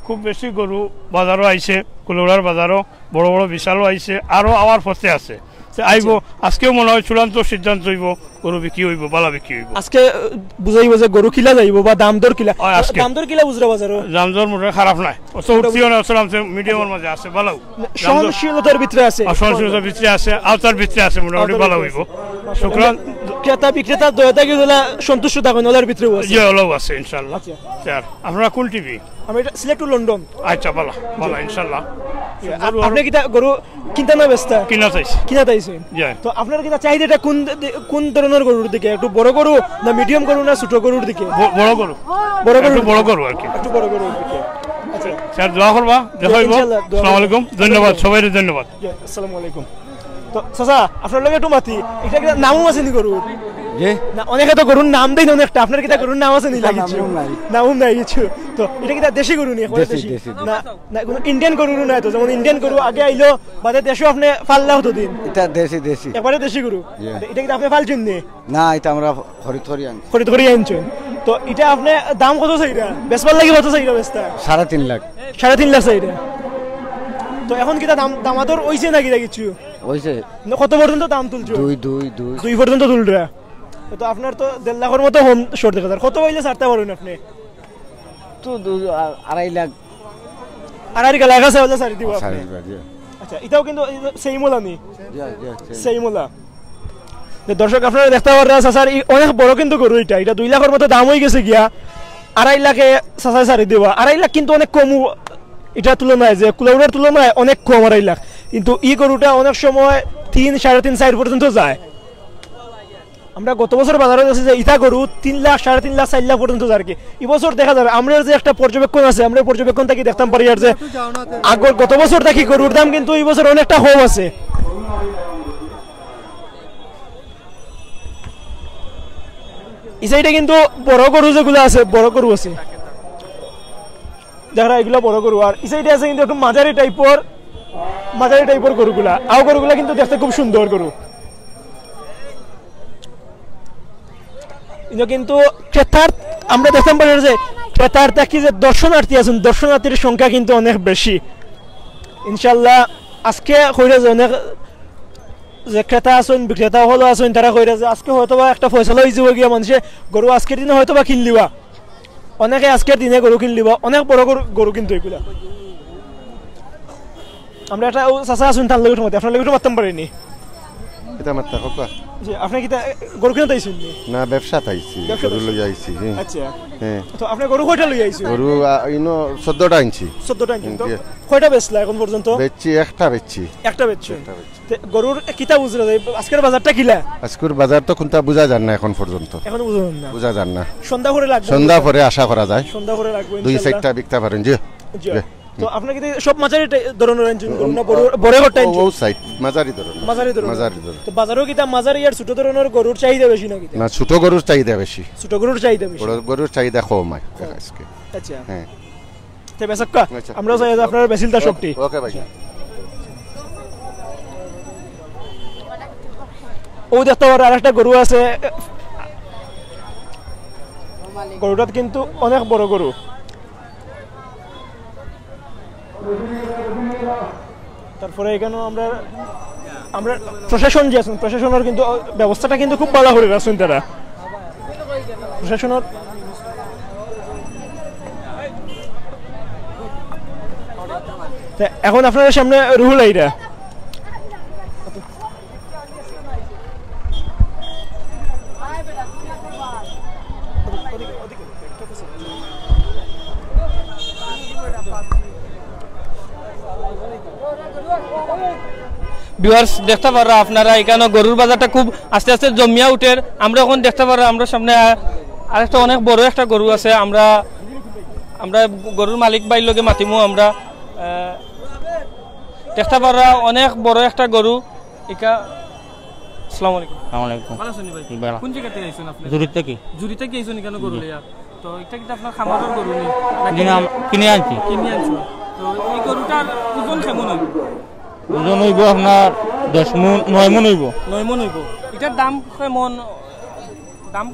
খুব বেশি গরু বাজারও আইছে, কুলাউড়ার বাজারও বড় বড় বিশালও আইছে, আরো আওয়ার পথে আছে। তো আইবো, আজকেও মনে হয় চূড়ান্ত সিদ্ধান্ত হইব, গরু বিক্রি হইব, বালা বিক্রি হইব। আজকে, আহ, বুঝাইব যে গরু কিলা যাইব বা দাম দর কিলা। হয়, আজকে। দাম দর কিলা বুঝরা বাজারও? দাম দর মোটামুটি খারাপ নাই, অত উঠতিও না, অত নামছে, মিডিয়ামের মাঝে আছে, বালাও। সহনশীলতার ভিতরে আছে। আর সহনশীলতার ভিতরে আছে, আওতার ভিতরে আছে, মোটামুটি আওতার বালা ভিতরে হইব। আছে। শুক্রান। ক্রেতা বিক্রেতা দয়া থাকি ওলা সন্তুষ্ট থাকেন, ওলার ভিতরেও আছে। জি, ওলাও আছে, ইনশাল্লাহ। আচ্ছা। স্যার, আপনারা কোন টিভি? আমি এটা সিলেট টু লন্ডন। আচ্ছা, বালা, বালা, ইনশাল্লাহ। আপ-, আপনি কিতা গরু কিনতা না বেচতা? কিনা চাইছি। কিনা চাইছেন? জি। তো আপনার কিতা চাহিদাটা কোন দে-, কোন ধরনের গরুর দিকে? একটু বড় গরু না মিডিয়াম গরু না ছোট গরুর দিকে? ব-, বড় গরু। বড় গরু? একটু বড় গরু আর কি। একটু বড় গরুর দিকে। আচ্ছা। স্যার, দোয়া করবা, দেখা হইব। ইনশাল্লাহ, দোয়া করব। আসসালামু আলাইকুম, ধন্যবাদ, সবাইরে ধন্যবাদ। জি, আসসালামু আলাইকুম। তো চাচা, আপনার লগে একটু মাতি, এটা কিতা নামও আছে নি গরুর? জি। না, অনেকে তো গরুর নাম দেয় না অনেকটা, আপনার কিতা গরুর নাম আছে নি? না, লাগি কিছু? নাম নাই। নামও নাই কিছু। তো এটা কিতা দেশি গরু নি? একবারে দেশি, দেশি? দেশি, দেশি। না, না, কোনো ইন্ডিয়ান গরু নাই তো, যেমন ইন্ডিয়ান গরু আগে আইলো, বাদে দেশও আপনি পাললা হতো দিন। এটা দেশি, দেশি। একবারে দেশি গরু। জি। এটা কিতা আপনি পালছেন নি? না, এটা আমরা খরিদ করি আনছি। খরিদ করি আনছেন। তো এটা আপনি দাম কত চাইরা? বেচবার লাগি কত চাইরা বেচতা? সাড়ে তিন লাখ। সাড়ে তিন লাখ চাইরা। তো এখন কিতা দাম, দামাদর অইছে না কিতা কিছু? অইছে। না, কত পর্যন্ত দাম তুলছো? দুই, দুই, দুই। দুই পর্যন্ত তুলরা। তো আপনার তো দেড় লাখর মতো কম শর্ট দেখা যার। কত অইলে ছাড়তা পারইন আপনি? তো দু-, আ-, আড়াই লাখ। আড়াই লাখ আছে, অইলে ছাড়ি দিব আপনি। ছাড়ি দিব, জি। আচ্ছা, এটাও কিন্তু সেম ওলা নি? জি, জি, সেম। Same OLA. তো দর্শক, আপনারা দেখতা পাররা, চাচার ই অনেক বড় কিন্তু গরু এটা। এটা দুই লাখর মতো দাম অই গেছে গিয়া। আড়াই লাখে চাচায় ছাড়ি দিবা। আড়াই লাখ কিন্তু অনেক কম উ-, এটার তুলনায়, যে কুলাউড়ার তুলনায় অনেক কম আড়াই লাখ। কিন্তু ই গরুটা অনেক সময় তিন, সাড়ে তিন, চাইর পর্যন্ত যায়। আমরা গত বছর বাজারো দেখছি যে ইতা গরু তিন লাখ, সাড়ে তিন লাখ, চাইর লাখ পর্যন্ত যায় আর কি। ই বছর দেখা যার, আমরার যে একটা পর্যবেক্ষণ আছে, আমরা পর্যবেক্ষণ থাকি দেখতাম পারি আর যে আগর গত বছর থাকি গরুর দাম কিন্তু ই বছর অনেকটা কম আছে। ই সাইডে কিন্তু বড় গরু যেগুলা আছে, বড় গরু আছে। দেখরা, এগুলা বড় গরু। আর ই সাইডে আছে কিন্তু একটু মাঝারি টাইপর, মাঝারি টাইপর গরুগুলা। আও গরুগুলা কিন্তু দেখতে খুব সুন্দর গরু। কিন্তু, কিন্তু ক্রেতার, আমরা দেখতাম পারি যে ক্রেতার থাকি যে দর্শনার্থী আছইন, দর্শনার্থীর সংখ্যা কিন্তু অনেক বেশি। ইনশাল্লাহ, আজকে কইরা যে অনেক যে ক্রেতা আছইন, বিক্রেতা অকল আছইন, তারা কইরা যে আজকে হয়তো বা একটা ফয়সালা অই যাইবো গিয়া, মানষে গরু আজকের দিনে হয়তো বা কিনলিবা। অনেকে আজকের দিনে গরু কিনলিবা, অনেক বড় গরু, গরু কিন্তু এগুলা। আমরা একটা, ও চাচা আছইন, তার লগে একটু মাতি, আপনার লগে একটু মাততাম পারি নি? এটা মাততা, কউক্কা। জি, আপনি কিতা গরু কিনতে আইছইন নি? না, ব্যবসাত আইছি, ব্যবসাত গরু আইছি। লইয়া আইছি, হুম। আচ্ছা। হ্যাঁ। তো আপনি গরু কয়টা লইয়া আইছইন? গরু, আ, ইনো চোদ্দটা আনছি। চোদ্দটা আনছেন। হুম, তো জি। কয়টা বেচলা এখন পর্যন্ত? বেচছি, একটা বেচছি। একটা বেচছেন? একটা বেচছি। তে গরুর কিতা বুঝরা যায়? আজকের বাজারটা কিলা? আজকের বাজার তো কোনটা বুঝা যার না এখন পর্যন্ত। এখনো বুঝা যার না? বুঝা যার না। সন্ধ্যা করে লাগবো। সন্ধ্যা পরে আশা করা যায়। সন্ধ্যা করে লাগবো দুই ইনশাল্লাহ। চাইরটা বিকতা পারেন, জি। জি। জি। তো আপনার কিতা সব মাঝারি টাই-, ধরনের আনছেন গরু না বড়, বড় একটা আনছেন? ও সাইড, মাঝারি ধরনের। মাঝারি ধরনের। মাঝারি ধরনের। তো বাজারও কিতা মাঝারি আর ছোট ধরনের গরুর চাহিদা বেশি না কিতা? না, ছোট গরুর চাহিদা বেশি। ছোট গরুর চাহিদা বেশি। বড় গরুর চাহিদা কম হয় আজকে। আচ্ছা। হ্যাঁ। তে বেচাক্কা, আচ্ছা। আমরাও চাই যে আপনারা বেচিলতা সবটি। ওকে ভাই। ও দেখতে পারো আরেকটা গরু আছে। গরুটাত কিন্তু অনেক বড় গরু। তারপরে এখানেও আমরা, আমরা প্রশাসন যে আছইন, প্রশাসনের কিন্তু ব্যবস্থাটা কিন্তু খুব ভালা করি রাখছইন তারা। প্রশাসনের তে এখন আপনার সামনে রুহুল আইরা। ভিউয়ার্স, দেখতা পাররা আপনারা, ইকানো গরুর বাজারটা খুব আস্তে আস্তে জমিয়া উঠের। আমরা অখন দেখতা পাররা, আমরার সামনে আ-, আরেকটা অনেক বড় একটা গরু আছে। আমরা, আমরা গরুর মালিক ভাইর লগে মাতিমু আমরা। আহ, দেখতা পাররা অনেক বড় একটা গরু। ইকা, আসসালামু আলাইকুম। আসসালামু আলাইকুম। ভালা আছইন নি ভাই? জি, ভালা। কুন জাগা থাকি আইছইন আপনে? জুড়ি থাকি। জুড়ি থাকি আইছইন নি কেনে গরু জি। লইয়া? তো ইটা কিতা আপনার খামারর গরু নি? জি না, আম-, কিনি আনছি। কিনি আনছইন। তো ই গরুটার ওজন কেমন অইবো? ওজন অইবো আপনার দশ মণ, নয় মণ অইবো। নয় মণ অইবো। ইটার দাম কেমন? দাম?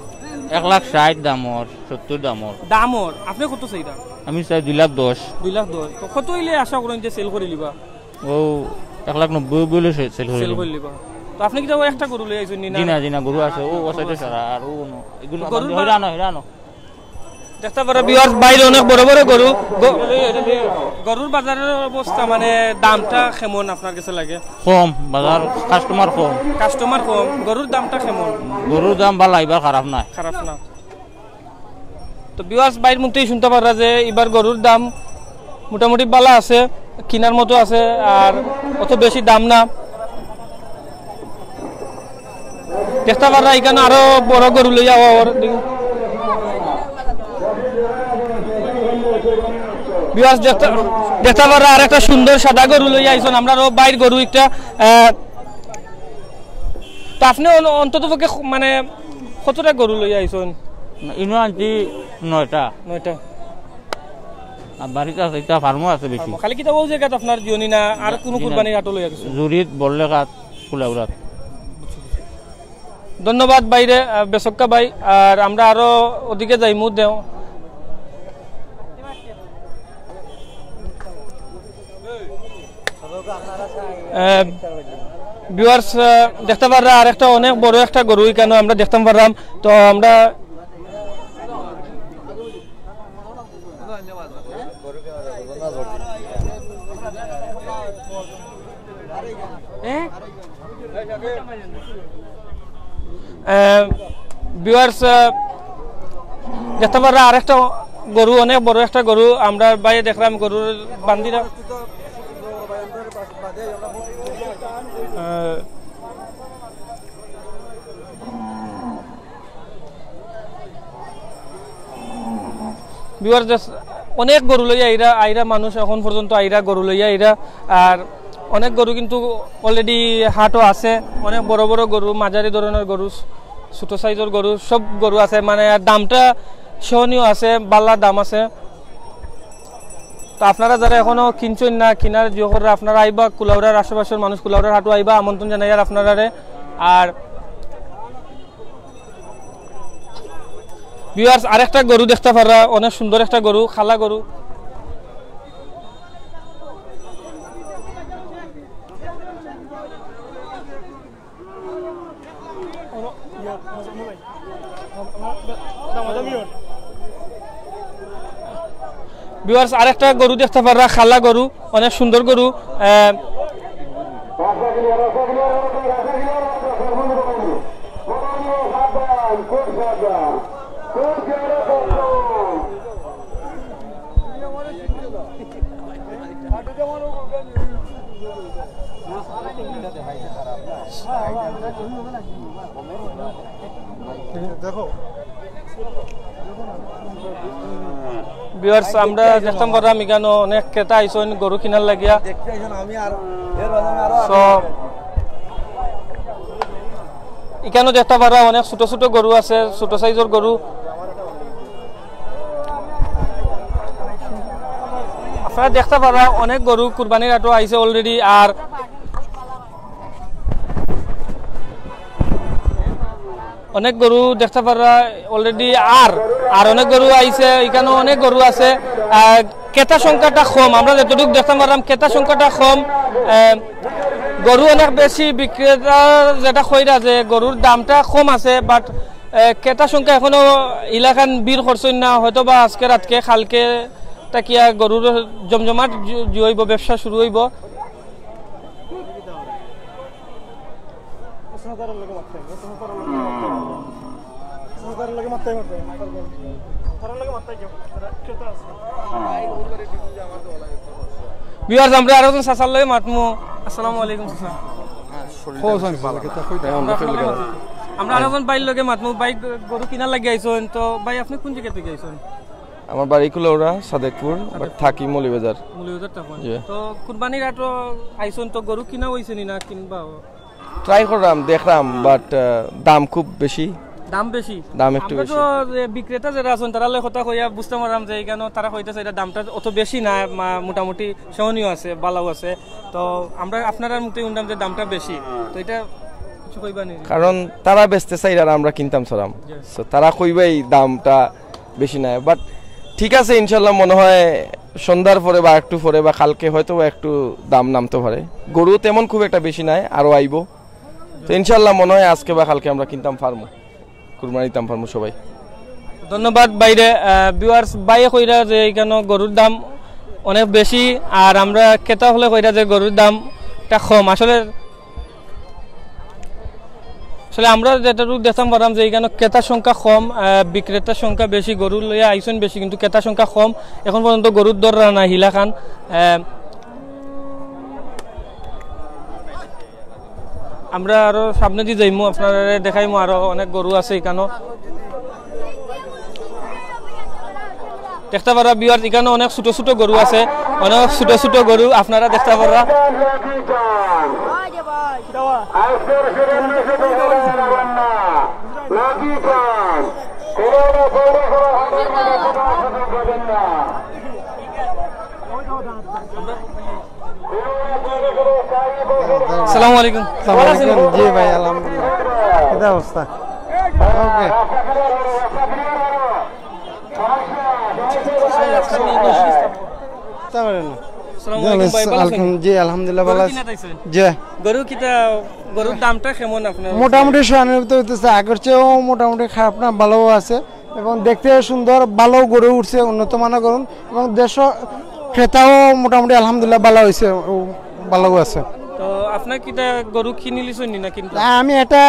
এক লাখ ষাইট দাম ওর, সত্তইর দাম ওর। দাম ওর? আপনে কত চাইরা? আমি চাই দুই লাখ দশ। দুই লাখ দশ। তো কত অইলে আশা করইন যে সেল করিলিবা? ও এক লাখ নব্বই অইলে সে-, সেল করিলিবা। তো আপনে কিতা একটা গরু লইয়া আইছইন নি না? জি না, জি না, গরু আছে, ও, ও সাইডে সারা, আর ও অনো। ইগুইন তো গরুর বা-, হিরা আনো, হিরা আনো। দেখতা পাররা ভিউয়ার্স, বাইরে অনেক বড় বড় গরু। গ-, গরুর বাজারর অবস্থা, মানে, দামটা কেমন আপনার গেছে লাগে? কম, বাজার কাস্টমার কম। কাস্টমার কম, গরুর দামটা কেমন? গরুর দাম ভালা, ইবার খারাপ নায়। খারাপ না। তো ভিউয়ার্স, ভাইর মুখ থাকি হুনতা পাররা যে ইবার গরুর দাম মোটামুটি ভালা আছে, কিনার মতো আছে, আর অত বেশি দাম না। দেখতা পাররা ইকানো আরো বড় গরু লইয়া আওয়ার। ভিউয়ার্স, দেখতা, দেখতা পাররা আরেকটা সুন্দর সাদা গরু লইয়া আইছইন। আমরার অউ ভাইর গরু একটা, আহ, তো আপনে অন-, অন্তত পক্ষে খ-, মানে, কতটা গরু লইয়া আইছইন? ইনো আনছি নয়টা। নয়টা। আর বাড়িত আছে, ইটা ফার্মও আছে বেশি। ফার্মও। খালি কিতা অউ জাগাত আপনার দিওনি না, আর না, কুনু জি না। কুরবানির হাটো লইয়া গেছইন? জুড়িত, বড়লেখাত, কুলাউড়াত। ধন্যবাদ ভাইরে, আহ, বেসক্কা ভাই। আর আমরা আরো ওদিকে যাইমু, দেও। আহ, ভিউয়ার্স, আহ, দেখতা পাররা আরেকটা অনেক বড় একটা গরু ইকানো আমরা দেখতাম পারলাম। তো আমরা, আহ, ভিউয়ার্স, আহ, দেখতা পাররা আরেকটা গরু, অনেক বড় একটা গরু। আমরা বাইরে দেখলাম গরুর বান্দিরা। আহ, ভিউয়ার্স, অনেক গরু লইয়া আইরা, আইরা মানুষ অখন পর্যন্ত আইরা গরু লইয়া আইরা। আর অনেক গরু কিন্তু already হাটো আছে, অনেক বড় বড় গরু, মাঝারি ধরনর গরু, ছোট সাইজর গরু, সব গরু আছে। মানে, আর দামটা সহনীয় আছে, ভালা দাম আছে। তো আপনারা যারা অখনো কিনছইন না, কিনার জিও কররা, আপনারা আইবা, কুলাউড়ার আশেপাশর মানুষ কুলাউড়ার হাটো আইবা, আমন্ত্রণ জানাইয়ার আপনারারে। আর ভিউয়ার্স, আরেকটা গরু দেখতা পাররা, অনেক সুন্দর একটা গরু, কালা গরু। ভিউয়ার্স, আরেকটা গরু দেখতা পাররা, কালা গরু, অনেক সুন্দর গরু। আহ, ভিউয়ার্স, আমরা দেখতাম পারলাম ইকানো অনেক ক্রেতা আইছইন গরু কিনার লাগিয়া। দেখতে আইছইন, আমি আর এর বাদে আমি আরো তো ইকানো দেখতা পাররা অনেক ছোট ছোট গরু আছে, ছোট সাইজর গরু। আপনারা দেখতা পাররা অনেক গরু কুরবানির হাটো আইছে already। আর অনেক গরু দেখতা পাররা already, আর, আর অনেক গরু আইছে, ইকানো অনেক গরু আছে। আহ, ক্রেতা সংখ্যাটা কম, আমরা যতটুক দেখতাম পারলাম ক্রেতা সংখ্যাটা কম। আহ, গরু অনেক বেশি, বিক্রেতা যেটা কইরা যে গরুর দামটা কম আছে, but, আহ, ক্রেতা সংখ্যা অখনো ইলাখান ভিড় করছইন না, হয়তো বা আজকে রাতকে কালকে থাকিয়া গরুর জমজমাট জু-, জু অইবো, ব্যবসা শুরু অইবো। ভিউয়ার্স, আমরা আরো একজন চাচার লগে মাতমু। আসসালামু আলাইকুম চাচা। খোঁজ আনছে, কিতা কইতা? হ্যাঁ, আমরা আমরা ফেল ফেল গেলাম। গেলাম। আমরা আরেকজন ভাইর লগে মাতমু। ভাই, গ-, গরু কিনার লাগি আইছইন, তো ভাই, আপনি কোন জায়গা থেকে আইছইন? আমার বাড়ি কুলাউড়া, সাদেকপুর, but থাকি মৌলভীবাজার। মৌলভীবাজার থাকইন। জি। তো কুরবানির হাটো আইছইন, তো গরু কিনা অইছে নি না কিনবা? ট্রাই করলাম, দেখলাম, বাট দাম খুব বেশি। দাম বেশি? দাম একটু আমরা বেশি। তো যে বিক্রেতা যারা আছইন, তারার লগে কথা কইয়া বুঝতাম পারলাম যে এখানো তারা কইতাছে এটা দামটা অত বেশি না, মা-, মোটামুটি সহনীয় আছে, ভালাউ আছে। তো আমরা আপনারার মুখে হুনলাম যে দামটা বেশি, তো এটা কিছু কইবা নি? কারণ তারা বেচতে চাইরা আর আমরা কিনতাম চাইরাম। জি। So, তারা কইবায় দামটা বেশি নায়, বাট ঠিক আছে, ইনশাল্লাহ মনে হয় সন্ধ্যার পরে বা একটু পরে বা কালকে হয়তো বা একটু দাম নামতে পারে। গরু তেমন খুব একটা বেশি নাই, আরো আইবো। তো ইনশাল্লাহ মনে হয় আজকে বা কালকে আমরা কিনতাম পারমু, কুরবানি দিতাম পারমু সবাই। ধন্যবাদ ভাইরে। আহ, ভিউয়ার্স, ভাইয়ে কইরা যে এখানো গরুর দাম অনেক বেশি, আর আমরা ক্রেতা অকলে কইরা যে গরুর দামটা কম। আসলে, আসলে আমরা যেটুকু দেখতাম পারলাম যে এখানো ক্রেতার সংখ্যা কম, আহ, বিক্রেতার সংখ্যা বেশি, গরু লইয়া আইছইন বেশি, কিন্তু ক্রেতার সংখ্যা কম। এখন পর্যন্ত গরুর দর না হিলাখান। আহ, আমরা আরো সামনেদি যাইমু, আপনারারে দেখাইমু, আরো অনেক গরু আছে এখানো। দেখতা পাররা ভিউয়ার্স, এখানো অনেক ছোট ছোট গরু আছে, অনেক ছোট ছোট গরু আপনারা দেখতা পাররা। আসসালামু আলাইকুম। আসসালামু আলাইকুম। জি ভাই, আলহামদুলিল্লাহ। কিতা অবস্থা? ওকে। আসসালামু আলাইকুম ভাই, ভালা আছইন? আলহাম-, জি, আলহামদুলিল্লাহ, ভালা আছি। গরু কিনা চাইছেন? জি। গরু কিতা, গরুর দামটা কেমন আপনার? মোটামুটি সহনীয় হইতেছে, আগের চেয়েও মোটামুটি খারাপ না, ভালাউ আছে। এবং দেখতে সুন্দর, ভালাউ গরু উঠছে, উন্নত মানের গরু, এবং দেশো ক্রেতাও মোটামুটি আলহামদুলিল্লাহ ভালা অইছে, ও ভালাউ আছে। তো আপনার কিতা গরু কিনিলিছইন নি না কিনতা? না, আমি এটা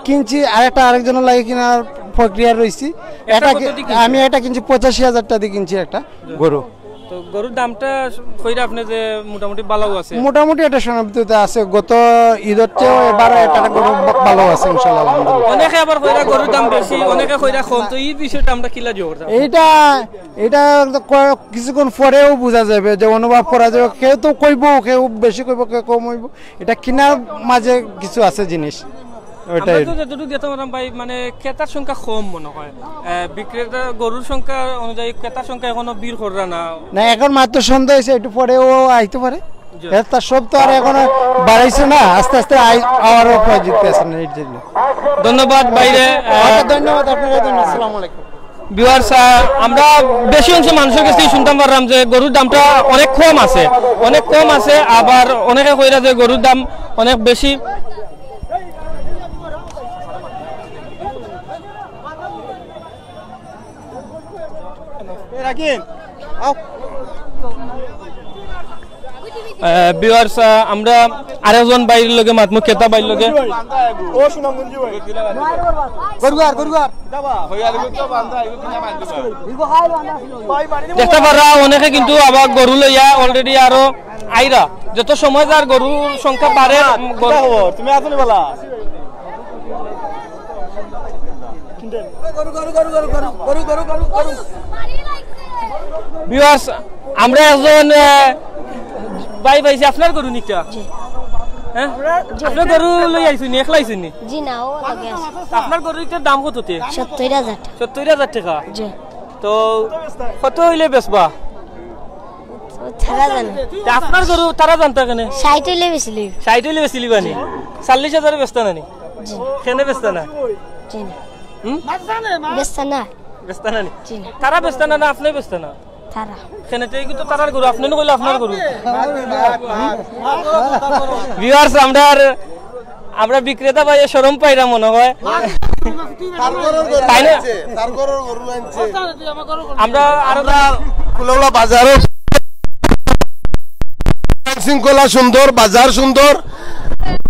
কিনছি, আর একটা আরেকজনের লাগি কিনার প্রক্রিয়া রইছি। এটা এটা কত কি-, দিয়ে কিনছেন? আমি এটা কিনছি পঁচাশি হাজার টাকা দিয়ে কিনছি একটা গরু। তো গরুর দামটা কইরা আপনি যে মোটামুটি ভালাউ আছে? মোটামুটি এটা সহনীয় আছে, গত ঈদের চেয়েও এবার এটা গরু ভা-, ভালাউ আছে ইনশাআল্লাহ, আলহামদুলিল্লাহ। অনেকে আবার কইরা গরুর দাম বেশি, অনেকে কইরা কম, তো এই বিষয়টা আমরা কিলা জোর দাম? এইটা, এটা তো ক-, কিছুক্ষণ পরেও বুঝা যাবে, যে অনুভব করা যাবে, কেউ তো কইবো, কেউ বেশি কইবো, কেউ কম অইবো, এটা কিনার মাঝে কিছু আছে জিনিস। ওইটাই। আমরা তো যতটুকু দেখতাম পারলাম ভাই, মানে, ক্রেতার সংখ্যা কম মনে হয়। আহ, বিক্রেতা, গরুর সংখ্যা অনুযায়ী ক্রেতার সংখ্যা এখনো ভিড় কররা না। না, এখন মাত্র সন্ধ্যা হইছে, একটু পরে ও আইতে পারে। জি। এর তার সব তো আর এখনো বাড়াইছে না, আস্তে আস্তে আই-, আওয়ারও পরে জিততে আছে না, এই জন্য। ধন্যবাদ ভাইরে। আহ, আচ্ছা, ধন্যবাদ আপনাকে, ধন্যবাদ। আসসালামু আলাইকুম। ভিউয়ার্স, আহ, আমরা বেশি অংশ মানুষের কাছে শুনতাম পারলাম যে গরুর দামটা অনেক কম আছে, অনেক কম আছে, আবার অনেকে কইরা যে গরুর দাম অনেক বেশি। রাকিব, আও। আহ, ভিউয়ার্স, আহ, আমরা আরেকজন ভাইর লগে মাতমু, ক্রেতা ভাইর লগে। ও সুনামগঞ্জি ভাই। গরুয়ার, গরুয়ার। দেখতা পাররা অনেকে কিন্তু আবার গরু লইয়া already আরো আইরা। যত সময় যার গরুর সংখ্যা বাড়ে, উম, গরু কিতা খবর? তুমি আছো নি বালা? ভিউয়ার্স, আমরা একজন, আহ, ভাই পাইছি, আপনার গরু নি ইটা? জি। হ্যাঁ? জি। আপনি গরু লই আইছইন নি, একলা আইছইন নি? জি না, ও লগে আছে। আপনার গরু ইটার দাম কত তে? সত্তর হাজার। সত্তর হাজার টাকা? জি। তো কত অইলে বেচবা? তারা জানে। তে আপনার গরু তারা জানতা কেনে? ষাইট অইলে বেচিলিবা। ষাইট অইলে বেচিলিবা নি? চল্লিশ হাজারে বেচতা না নি? জি। কেনে বেচতা না? জি না। হুম? বেচতা না। বেচতা না নি? জি না। তারা বেচতা না, না আপনে বেচতা না? তারা। কেনে তে এগু তো তারার গরু, আপনে নু কইলা আপনার গরু। ভিউয়ার্স, আমরার, আমরা বিক্রেতা ভাইয়ে শরম পাইরা মনে হয়। তার ঘরর গরু তাই না? আনছে, তার ঘরর গরু আনছে। আমরা আরো আমরা কুলাউড়া বাজারও শৃঙ্খলা সুন্দর, বাজার সুন্দর,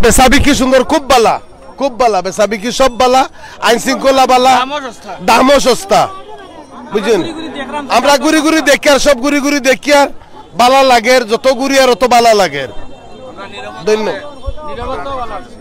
বেচাবিক্রি সুন্দর, খুব বালা, খুব বালা, বেচাবিক্রি সব বালা, আইন শৃঙ্খলা বালা, দামও সস্তা। দামও সস্তা, বুঝছেন? ঘুরি ঘুরি দেখলাম। আমরা ঘুরি ঘুরি দেখিয়ার, সব ঘুরি ঘুরি দেখিয়ার, বালা লাগের, যত ঘুরিয়ার অত বালা লাগের। ধন্যবাদ। নিরাপত্তাও ভালো আছে।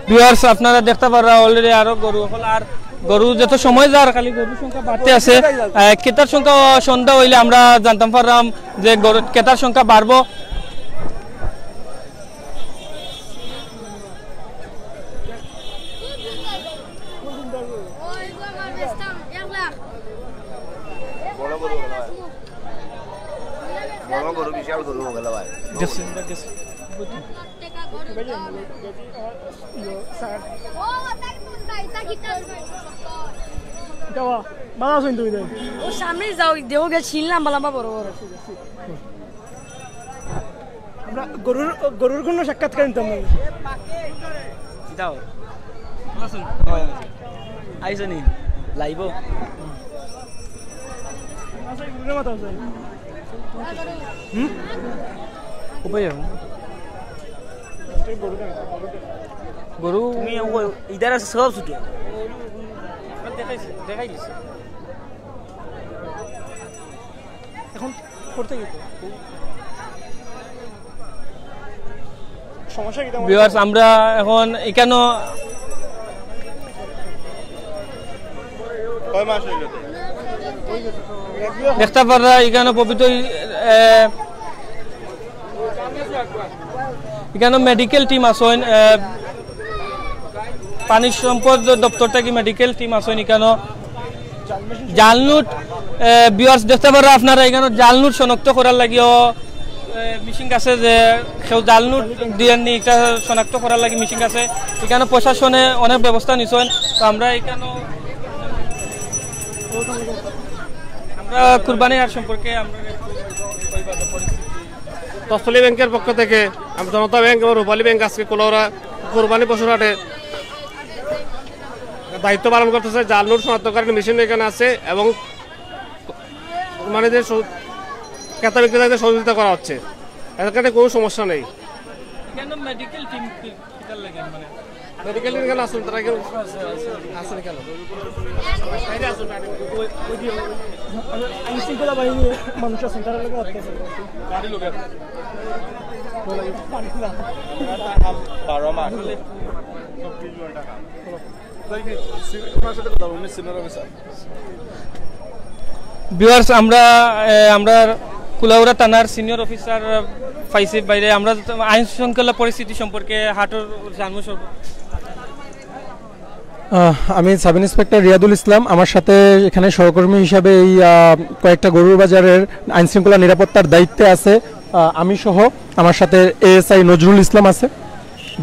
ভিউয়ার্স, আপনারা দেখতা পাররা already আরো গরু অকল, আর গরু যত সময় যার খালি গরুর সংখ্যা বাড়তে আছে। আহ, ক্রেতার সংখ্যা সন্ধ্যা অইলে আমরা জানতাম পাররাম যে গরু, ক্রেতার সংখ্যা বাড়বো। বড় গরু, বিশাল গরু অইগেল ভাই। গেছে, গেছে। বালা আছইন তুমি তাই? ও সামনেই যাও, দেও গে, ছিল লম্বা লম্বা বড় বড়। আমরা গরুর, গরুর কোনো সাক্ষাৎকার নিতাম না। কিতা অয়? ভালা আছইন? অয়, অয়। আইছো নি? লাইভো? আচ্ছা, এই গরুর মাথা আছে। হুম? উপায় যাবে না। গরু তুমি ও ইদার আছে সব ছুটো। দেখাইছি, দেখাই দিছি। এখন করতে কি? সমস্যা কি তেমন? ভিউয়ার্স, আমরা এখন এখানো কয় মাস হইল তো? দেখতা পাররা এখানো পবিত্র, এ, এখানো মেডিকেল টিম আছইন, এ, পানি সম্পদ দপ্তর থাকি মেডিকেল টিম আছইন এখানো। জাল নোট, এ, ভিউয়ার্স দেখতা পাররা আপনারা এখানো জাল নোট শনাক্ত করার লাগিও, এ, মেশিন আছে যে কেউ জাল নোট দিয়েননি, এটা শনাক্ত করার লাগি মেশিন আছে। এখানো প্রশাসনে অনেক ব্যবস্থা নিছইন। তো আমরা এখানো, আমরা কুরবানি হাট সম্পর্কে আমরা তফসিলি ব্যাংকের পক্ষ থেকে আমি জনতা ব্যাংক এবং রূপালী ব্যাংক আজকে কুলাউড়া কুরবানি পশুর হাটে দায়িত্ব পালন করতেছে। জাল নোট শনাক্তকারী মেশিন এখানে আছে এবং মানে যে সহ-, ক্রেতা বিক্রেতাদের সহযোগিতা করা হচ্ছে, এখানে কোনো সমস্যা নেই। কেন মেডিকেল টিম কি, কিতার লাগে মানে? মেডিকেল টিম এখানে আসুন, তারা এখানে আসুন কেন? বাইরে আসুন, বাইরে। ওই, ওই যে আইন শৃঙ্খলা বাহিনীর মানুষ আছেন, তারা লোকে অত্যাচার করছে। গাড়ি লোকে। বারো মাস। ওনার সাথে কথা বলুন, উনি সিনিয়র অফিসার। ভিউয়ার্স, আমরা, এ, আমরা কুলাউড়া থানার সিনিয়র অফিসার পাইছি বাইরে। আমরা আইন শৃঙ্খলা পরিস্থিতি সম্পর্কে হাটর জানবো সব। আহ, আমি সাব ইন্সপেক্টর রিয়াদুল ইসলাম। আমার সাথে এখানে সহকর্মী হিসাবে এই, আহ, কয়েকটা গরুর বাজারের আইন শৃঙ্খলা নিরাপত্তার দায়িত্বে আছে, আহ, আমি সহ। আমার সাথে এএসআই নজরুল ইসলাম আছে।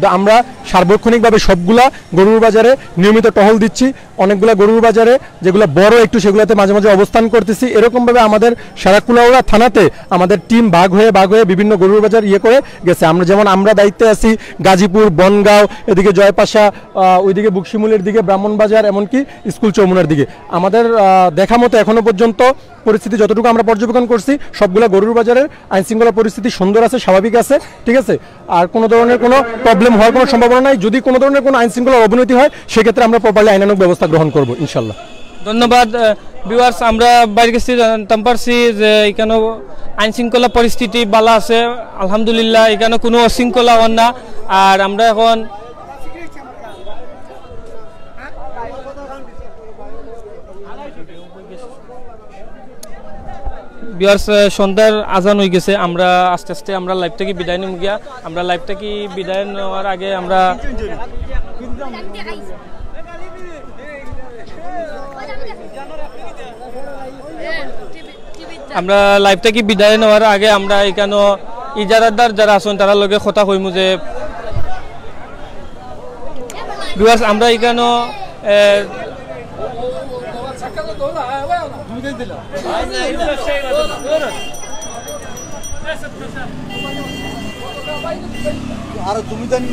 তো আমরা সার্বক্ষণিকভাবে সবগুলা গরুর বাজারে নিয়মিত টহল দিচ্ছি। অনেকগুলা গরুর বাজারে যেগুলা বড় একটু, সেগুলাতে মাঝে মাঝে অবস্থান করতেছি। এরকমভাবে আমাদের সারা কুলাউড়া থানাতে আমাদের টিম ভাগ হয়ে, ভাগ হয়ে বিভিন্ন গরুর বাজার ইয়ে করে গেছে। আমরা যেমন, আমরা দায়িত্বে আছি গাজীপুর, বনগাঁও, এদিকে জয়পাশা, আহ, ওইদিকে বুকশিমুলের দিকে, ব্রাহ্মণবাজার, এমনকি স্কুল চৌমুহনার দিকে। আমাদের, আহ, দেখা মতো এখনো পর্যন্ত পরিস্থিতি যতটুকু আমরা পর্যবেক্ষণ করছি, সবগুলা গরুর বাজারের আইন শৃঙ্খলা পরিস্থিতি সুন্দর আছে, স্বাভাবিক আছে, ঠিক আছে। আর কোনো ধরনের কোনো প্রবলেম হওয়ার কোনো সম্ভাবনা নাই। যদি কোনো ধরনের কোনো আইন শৃঙ্খলার অবনতি হয়, সেক্ষেত্রে আমরা প্রপারলি আইনানুগ ব্যবস্থা গ্রহণ করব ইনশাল্লাহ। ধন্যবাদ। ভিউয়ার্স, আমরা বাইরে গেছি, জানতাম পারছি যে এখানে আইন শৃঙ্খলা পরিস্থিতি ভালো আছে, আলহামদুলিল্লাহ। এখানে কোনো অশৃঙ্খলা হন না। আর আমরা এখন ভিউয়ার্স, সন্ধ্যার আজান হয়ে গেছে, আমরা আস্তে আস্তে আমরা লাইভ থেকে বিদায় নিব গিয়া। আমরা লাইভ থেকে বিদায় নেওয়ার আগে আমরা আমরা লাইভ থেকে বিদায় নেওয়ার আগে আমরা এখানে ইজারাদার যারা আছেন, তারার লগে কথা কইমু যে, ভিউয়ার্স, আমরা এখানে, এ, আর তুমি জানি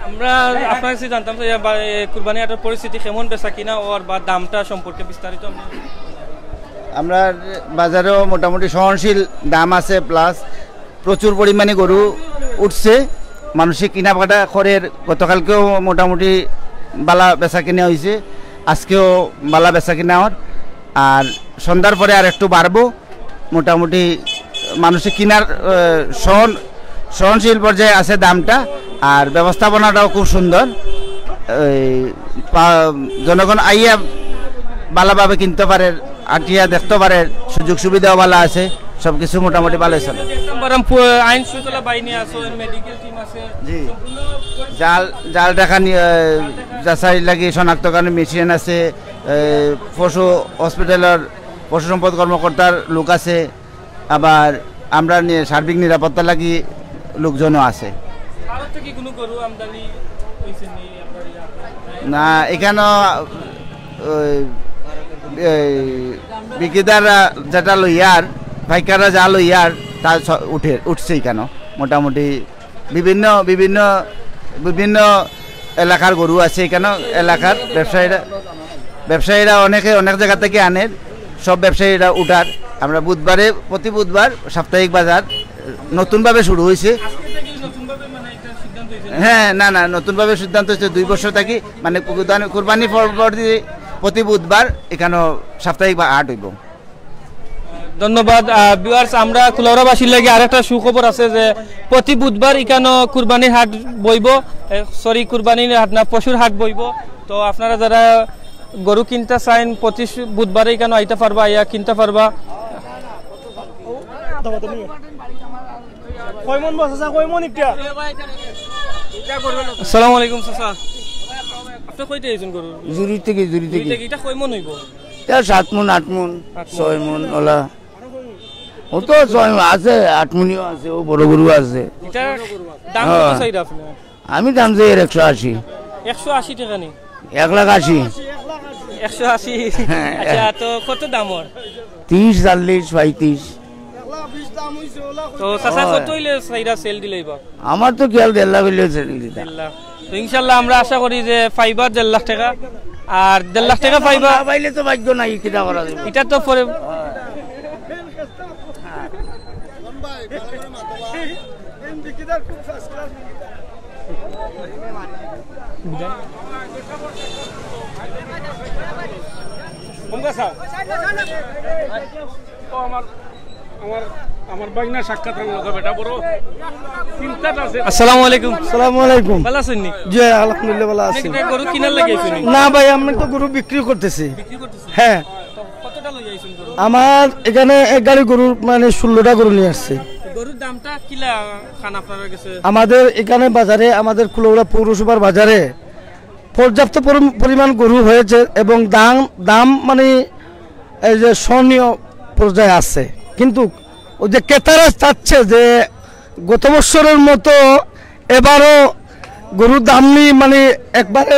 আমরা আপনার কাছে জানতাম যে, বা, এ, কুরবানি হাটর পরিস্থিতি কেমন, বেচা কিনা অর বা দামটা সম্পর্কে বিস্তারিত আমরা। আমরার বাজারেও মোটামুটি সহনশীল দাম আছে, প্লাস প্রচুর পরিমাণে গরু উঠছে, মানুষে কিনাকাটা করের। গতকালকেও মোটামুটি বালা বেচা কিনা হইছে, আজকেও বালা বেচা কিনা অর। আর সন্ধ্যার পরে আর একটু বাড়বো, মোটামুটি মানুষে কিনার, আহ, সহন-, সহনশীল পর্যায়ে আছে দামটা, আর ব্যবস্থাপনাটাও খুব সুন্দর। এই পা-, জনগণ আইয়া ভালোভাবে কিনতে পারে, আটিয়া দেখতে পারে, সুযোগ সুবিধাও ভালো আছে, সবকিছু মোটামুটি ভালো চলে। দেখতাম বরং পু-, আইন শৃঙ্খলা বাহিনী আছে, মেডিকেল টিম আছে, জি। সম্পূর্ণ পরিস্থিতি জাল, জাল টাকা নিয়ে, আহ, যাচাই লাগি শনাক্তকরণ মেশিন আছে, আহ, পশু হসপিটালের পশু সম্পদ কর্মকর্তার লোক আছে, আবার আমরা নি-, সার্বিক নিরাপত্তা লাগি লোকজনও আছে। ভারত থেকে কোনো গরু আমদানি হয়েছে নি আপনার এই হাটে? না, এখানে ওই, এই বিক্রেতারা যেটা লইয়ার, পাইকাররা যা লইয়ার, তা স-, উঠে, উঠছে এখানে মোটামুটি বিভিন্ন, বিভিন্ন, বিভিন্ন এলাকার গরু আছে এখানে। এলাকার ব্যবসায়ীরা, ব্যবসায়ীরা অনেকে অনেক জায়গা থেকে আনের, সব ব্যবসায়ীরা উঠার। আমরা বুধবারে, প্রতি বুধবার সাপ্তাহিক বাজার নতুনভাবে শুরু হয়েছে। আজকে থেকে নতুনভাবে মানে একটা সিদ্ধান্ত হয়েছে? হ্যাঁ, না, না, নতুনভাবে সিদ্ধান্ত হয়েছে দুই বছর থাকি, মানে কুরবানি, কুরবানি পরবর্তী প্রতি বুধবার এখানে সাপ্তাহিক বা হাট হইব। ধন্যবাদ। আহ, ভিউয়ার্স, আমরা কুলাউড়াবাসীর লাগি আরেকটা সুখবর আছে যে প্রতি বুধবার ইকানো কুরবানির হাট বইব, এ, সরি, কুরবানির হাট না, পশুর হাট বইব। তো আপনারা যারা গরু কিনতে চাইন, প্রতি শু-, বুধবারে ইকানো আইতে পারবা, আইয়া কিনতে পারবা। কয় মন বস আছে, কয় মন একটা? আসসালামু আলাইকুম চাচা, আপনি কইতে আইছেন গরু? জুড়ি থেকে, জুড়ি থেকে। এটা কয় মন হইব? এটা সাত মন, আট মন, আট মন। ছয় মন ওলা। ও তো ছয় মন আছে, আট মনিও আছে, ও বড় গরু আছে। এটার দাম কত হ্যাঁ। চাইরা আপনি? আমি দাম চাই এর একশো আশি। একশো আশি টাকা নি? এক লাখ আশি। একশো আশি। হ্যাঁ। আচ্ছা, তো কত দাম ওর? তিরিশ, চল্লিশ, পঁয়ত্রিশ। তো চাচা, হয়। কত হইলে চাইরা সেল দিলে বা? আমার তো খেয়াল দেড় লাখ হইলে সেল দিতা। দেড় লাখ। তো ইনশাল্লাহ আমরা আশা করি যে পাইবা দেড় লাখ টাকা, আর দেড় লাখ টাকা পাইবা। না পাইলে তো ভাগ্য নাই, কিতা করা যাবে? এটা তো পরে। ও আমার, আমার, আমার বাইনা সাক্ষাৎ আনলো তো বেটা, বড় চিন্তাত আছে। আসসালামু আলাইকুম। আসসালামু আলাইকুম। ভালো আছেন নি? জি, আলহামদুলিল্লাহ, ভালো আছি। আপনি কি গরু কিনার লাগি আইছেন নি? না ভাই, আমি তো গরু বিক্রি করতেছি। বিক্রি করতেছেন? হ্যাঁ। তো কতটা লই আইছেন গরু? আমার এখানে এক গাড়ি গরু, মানে, ষোলোটা গরু নিয়ে আসছে। গরুর দামটা কিলা খান আপনার কাছে? আমাদের এখানে বাজারে, আমাদের কুলাউড়া পৌরসভার বাজারে পর্যাপ্ত পরি-, পরিমাণ গরু হয়েছে এবং দাম, দাম, মানে, এই যে সহনীয় পর্যায়ে আছে, কিন্তু ওই যে ক্রেতারা চাচ্ছে যে গত বছরের মতো এবারও গরুর দাম নি, মানে, একবারে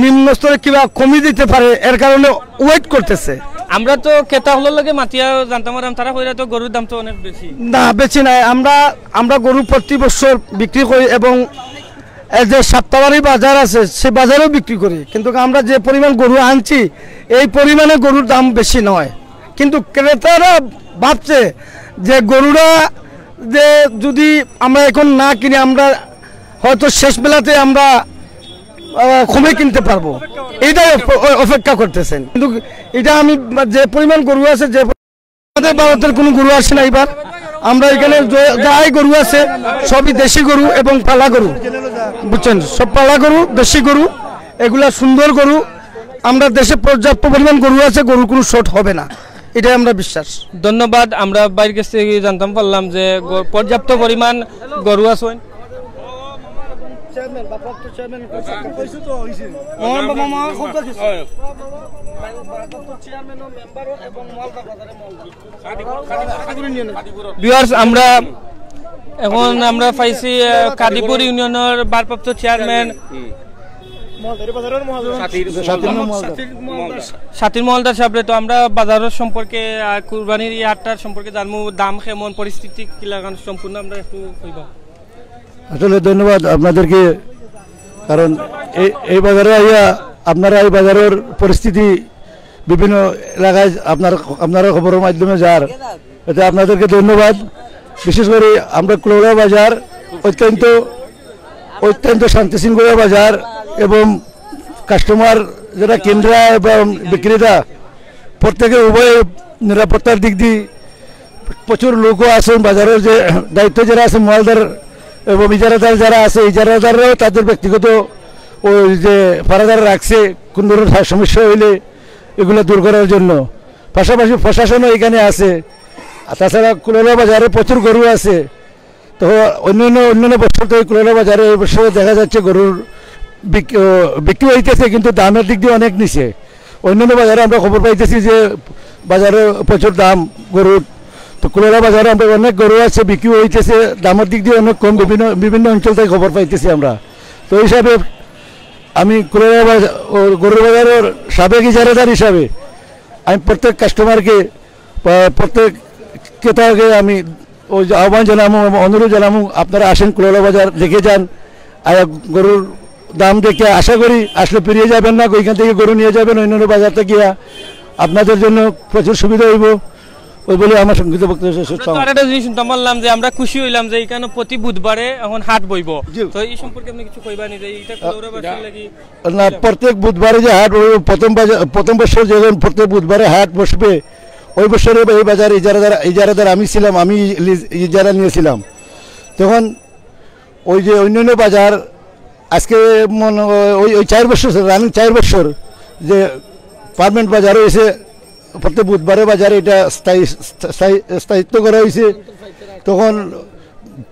নিম্ন স্তরে কিবা কমিয়ে দিতে পারে, এর কারণে ওয়েট করতেছে। আমরা তো ক্রেতা হকলর লগে মাতিয়া জানতাম পারলাম, তারা কইরা তো গরুর দাম তো অনেক বেশি। না, বেশি নাই। আমরা, আমরা গরু প্রতি বছর বিক্রি করি এবং এই যে সাপ্তাবাড়ি বাজার আছে, সে বাজারেও বিক্রি করি, কিন্তু আমরা যে পরিমাণ গরু আনছি, এই পরিমাণে গরুর দাম বেশি নয়। কিন্তু ক্রেতারা ভাবছে যে গরুরা যে যদি আমরা এখন না কিনি, আমরা হয়তো শেষ বেলাতে আমরা, আহ, কমে কিনতে পারবো, এইটাই অপ-, অ-, অপেক্ষা করতেছেন। কিন্তু এটা আমি, যে পরিমাণ গরু আছে, যে আমাদের ভারতের কোনো গরু আসে না এবার। আমরা এখানে যে-, যাই গরু আছে, সবই দেশি গরু এবং পালা গরু, বুঝছেন? সব পালা গরু, দেশি গরু, এগুলা সুন্দর গরু। আমরা দেশে পর্যাপ্ত পরিমাণ গরু আছে, গরুর কোনো শর্ট হবে না, এটাই আমরা বিশ্বাস। ধন্যবাদ। আমরা ভাইর কাছ থেকে জানতাম পারলাম যে গ-, পর্যাপ্ত পরিমাণ গরু আছে। চেয়ারম্যান, ভারপ্রাপ্ত চেয়ারম্যান। ভিউয়ার্স, আমরা এখন আমরা পাইছি, আহ, কাদিপুর ইউনিয়নের ভারপ্রাপ্ত চেয়ারম্যান সাতির মহলদার সাহেবরে। তো আমরা বাজারের সম্পর্কে, আহ, কুরবানির এই হাটটার সম্পর্কে জানবো, দাম কেমন, পরিস্থিতি কি লাগান, সম্পূর্ণ আমরা একটু কইবা। আসলে ধন্যবাদ আপনাদেরকে, কারণ এই এই বাজারে আইয়া আপনারা এই বাজারের পরিস্থিতি বিভিন্ন এলাকায় আপনার আপনারা খবরের মাধ্যমে যার, এতে আপনাদেরকে ধন্যবাদ। বিশেষ করে আমরা কুলাউড়া বাজার অত্যন্ত অত্যন্ত শান্তি শৃঙ্খলা বাজার এবং কাস্টমার যারা কিনরা এবং বিক্রেতা প্রত্যেকে উভয় নিরাপত্তার দিক দিয়ে প্রচুর লোকও আছেন বাজারের যে দায়িত্ব যারা আছে মালদার এবং ইজারাদার যারা আছে ইজারাদাররাও তাদের ব্যক্তিগত ওই যে ফারাদার রাখছে কোন ধরনের সমস্যা হইলে এগুলো দূর করার জন্য। পাশাপাশি প্রশাসনও এখানে আছে। আর তাছাড়া কুলাউড়া বাজারে প্রচুর গরু আছে। তো অন্যান্য অন্যান্য বছর তো এই কুলাউড়া বাজারে এই বছর দেখা যাচ্ছে গরুর বিক- ও, বিক্রি হইতেছে, কিন্তু দামের দিক দিয়ে অনেক নিচে। অন্যান্য বাজারে আমরা খবর পাইতেছি যে বাজারে প্রচুর দাম গরুর। তো কুলাউড়া বাজারে আমরা অনেক গরু আছে, বিক্রি হইতেছে, দামের দিক দিয়ে অনেক কম, বিভিন্ন বিভিন্ন অঞ্চল থেকে খবর পাইতেছি আমরা। তো এই হিসাবে আমি কুলাউড়া বাজার ও গরুর বাজারের সাবেক ইজারাদার হিসাবে আমি প্রত্যেক কাস্টমারকে বা প্রত্যেক ক্রেতাকে আমি ওই যে আহ্বান জানাবো এবং অনুরোধ জানাবো, আপনারা আসেন কুলাউড়া বাজার দেখে যান। আর গরুর দাম দেখে আশা করি আসলে ফিরিয়ে যাবেন না, ওইখান থেকে গরু নিয়ে যাবেন অন্যান্য বাজার থেকে গিয়া আপনাদের জন্য প্রচুর সুবিধা হইব। ওই বলে আমার সংক্ষিপ্ত বক্তব্য শেষ করছি। আমরা তো আরেকটা জিনিস শুনতাম পারলাম যে আমরা খুশি হইলাম যে এখানে প্রতি বুধবারে এখন হাট বইব। জি। তো এই সম্পর্কে আপনি কিছু কইবা নি যে এটা কুলাউড়া বাজার লাগি? না, প্রত্যেক বুধবারে যে হাট, ওই প্রথম বাজার, প্রথম বছর যখন প্রত্যেক বুধবারে হাট বসবে, ওই বছরে এই বাজার ইজারাদার, ইজারাদার আমি ছিলাম, আমি লিজ, ইজারা নিয়েছিলাম। তখন ওই যে অন্যান্য বাজার আজকে মনে হয় ওই, ওই চার বছর, রানিং চার বছর যে পার্মানেন্ট বাজার হয়েছে, প্রত্যেক বুধবারে বাজারে এটা স্থায়ী, স্থায়ী, স্থায়িত্ব করা হয়েছে। তখন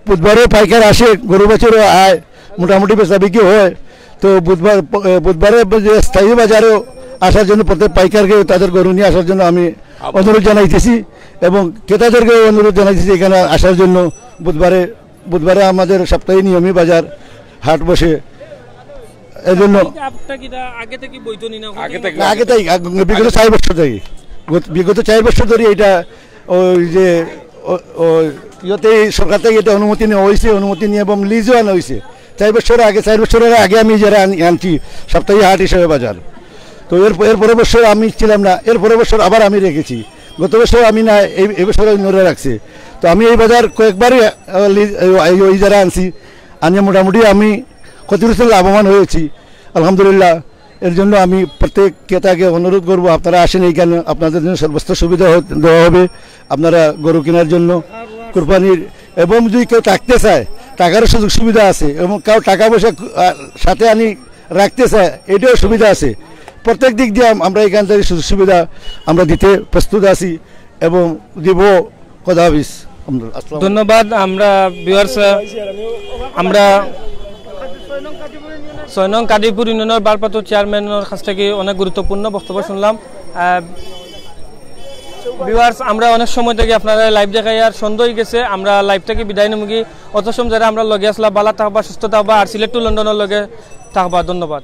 বুধবারে পাইকার আসে, গরু বাছুরও আয়, মোটামুটি বেচা বিক্রি হয়। তো বুধবার, এ, বুধবারে যে স্থায়ী বাজারেও আসার জন্য প্রত্যেক পাইকারকে তাদের গরু নিয়ে আসার জন্য আমি অনুরোধ জানাইতেছি এবং ক্রেতাদেরকেও অনুরোধ জানাইতেছি এখানে আসার জন্য। বুধবারে, বুধবারে আমাদের সপ্তাহে নিয়মই বাজার হাট বসে, এই জন্য। এই যে হাটটা কি এটা আগে থেকে বৈধ নি না? আগে থেকে। না, আগে থেকে, আগ-, বিগত চার বছর থেকে, গত-, বিগত চার বছর ধরে এটা ওই যে ও-, ও ইয়েতে সরকার থেকে এটা অনুমতি নেওয়া হয়েছে, অনুমতি নিয়ে এবং লিজও আনা হয়েছে। চার বছর আগে, চার বছরের আগে আমি যারা আন-, আনছি সাপ্তাহিক হাট হিসেবে বাজার। তো এর, এর পরের বছর আমি ছিলাম না, এর পরের বছর আবার আমি রেখেছি। গত বছর আমি না, এই, এই বছর অন্যরা রাখছে। তো আমি এই বাজার কয়েকবারই, আহ, লিজ, এই, এই, ওই যারা আনছি, আনিয়ে মোটামুটি আমি ক্ষতিগ্রস্ত লাভবান হয়েছি, আলহামদুলিল্লাহ। এর জন্য আমি প্রত্যেক ক্রেতাকে অনুরোধ করব, আপনারা আসেন এইখানে, আপনাদের জন্য সর্বস্ত সুবিধা হ-, দেওয়া হবে। আপনারা গরু কেনার জন্য, কুরবানির, এবং যদি কেউ থাকতে চায়, থাকারও সুযোগ সুবিধা আছে, এবং কেউ টাকা পয়সা, আহ, সাথে আনি রাখতে চায়, এটাও সুবিধা আছে। প্রত্যেক দিক দিয়ে আম-, আমরা এখান থেকে সুযোগ সুবিধা আমরা দিতে প্রস্তুত আছি এবং দিব। খোদা হাফিজ। আমরা আসসালামু আলাইকুম। ধন্যবাদ। আমরা ভিউয়ার্স, আমরা ছয় নং কাদিরপুর ইউনিয়নের ভারপ্রাপ্ত চেয়ারম্যানের কাছ থেকে অনেক গুরুত্বপূর্ণ বক্তব্য শুনলাম। আহ, ভিউয়ার্স, আমরা অনেক সময় থেকে আপনারা লাইভ দেখাই আর সন্ধ্যা হয়ে গেছে, আমরা লাইভ থেকে বিদায় নেবো কি। অত সময় যারা আমরা লগে আসলা, ভালা থাকবা, সুস্থ থাকবা, আর সিলেট টু লন্ডনের লগে থাকবা। ধন্যবাদ।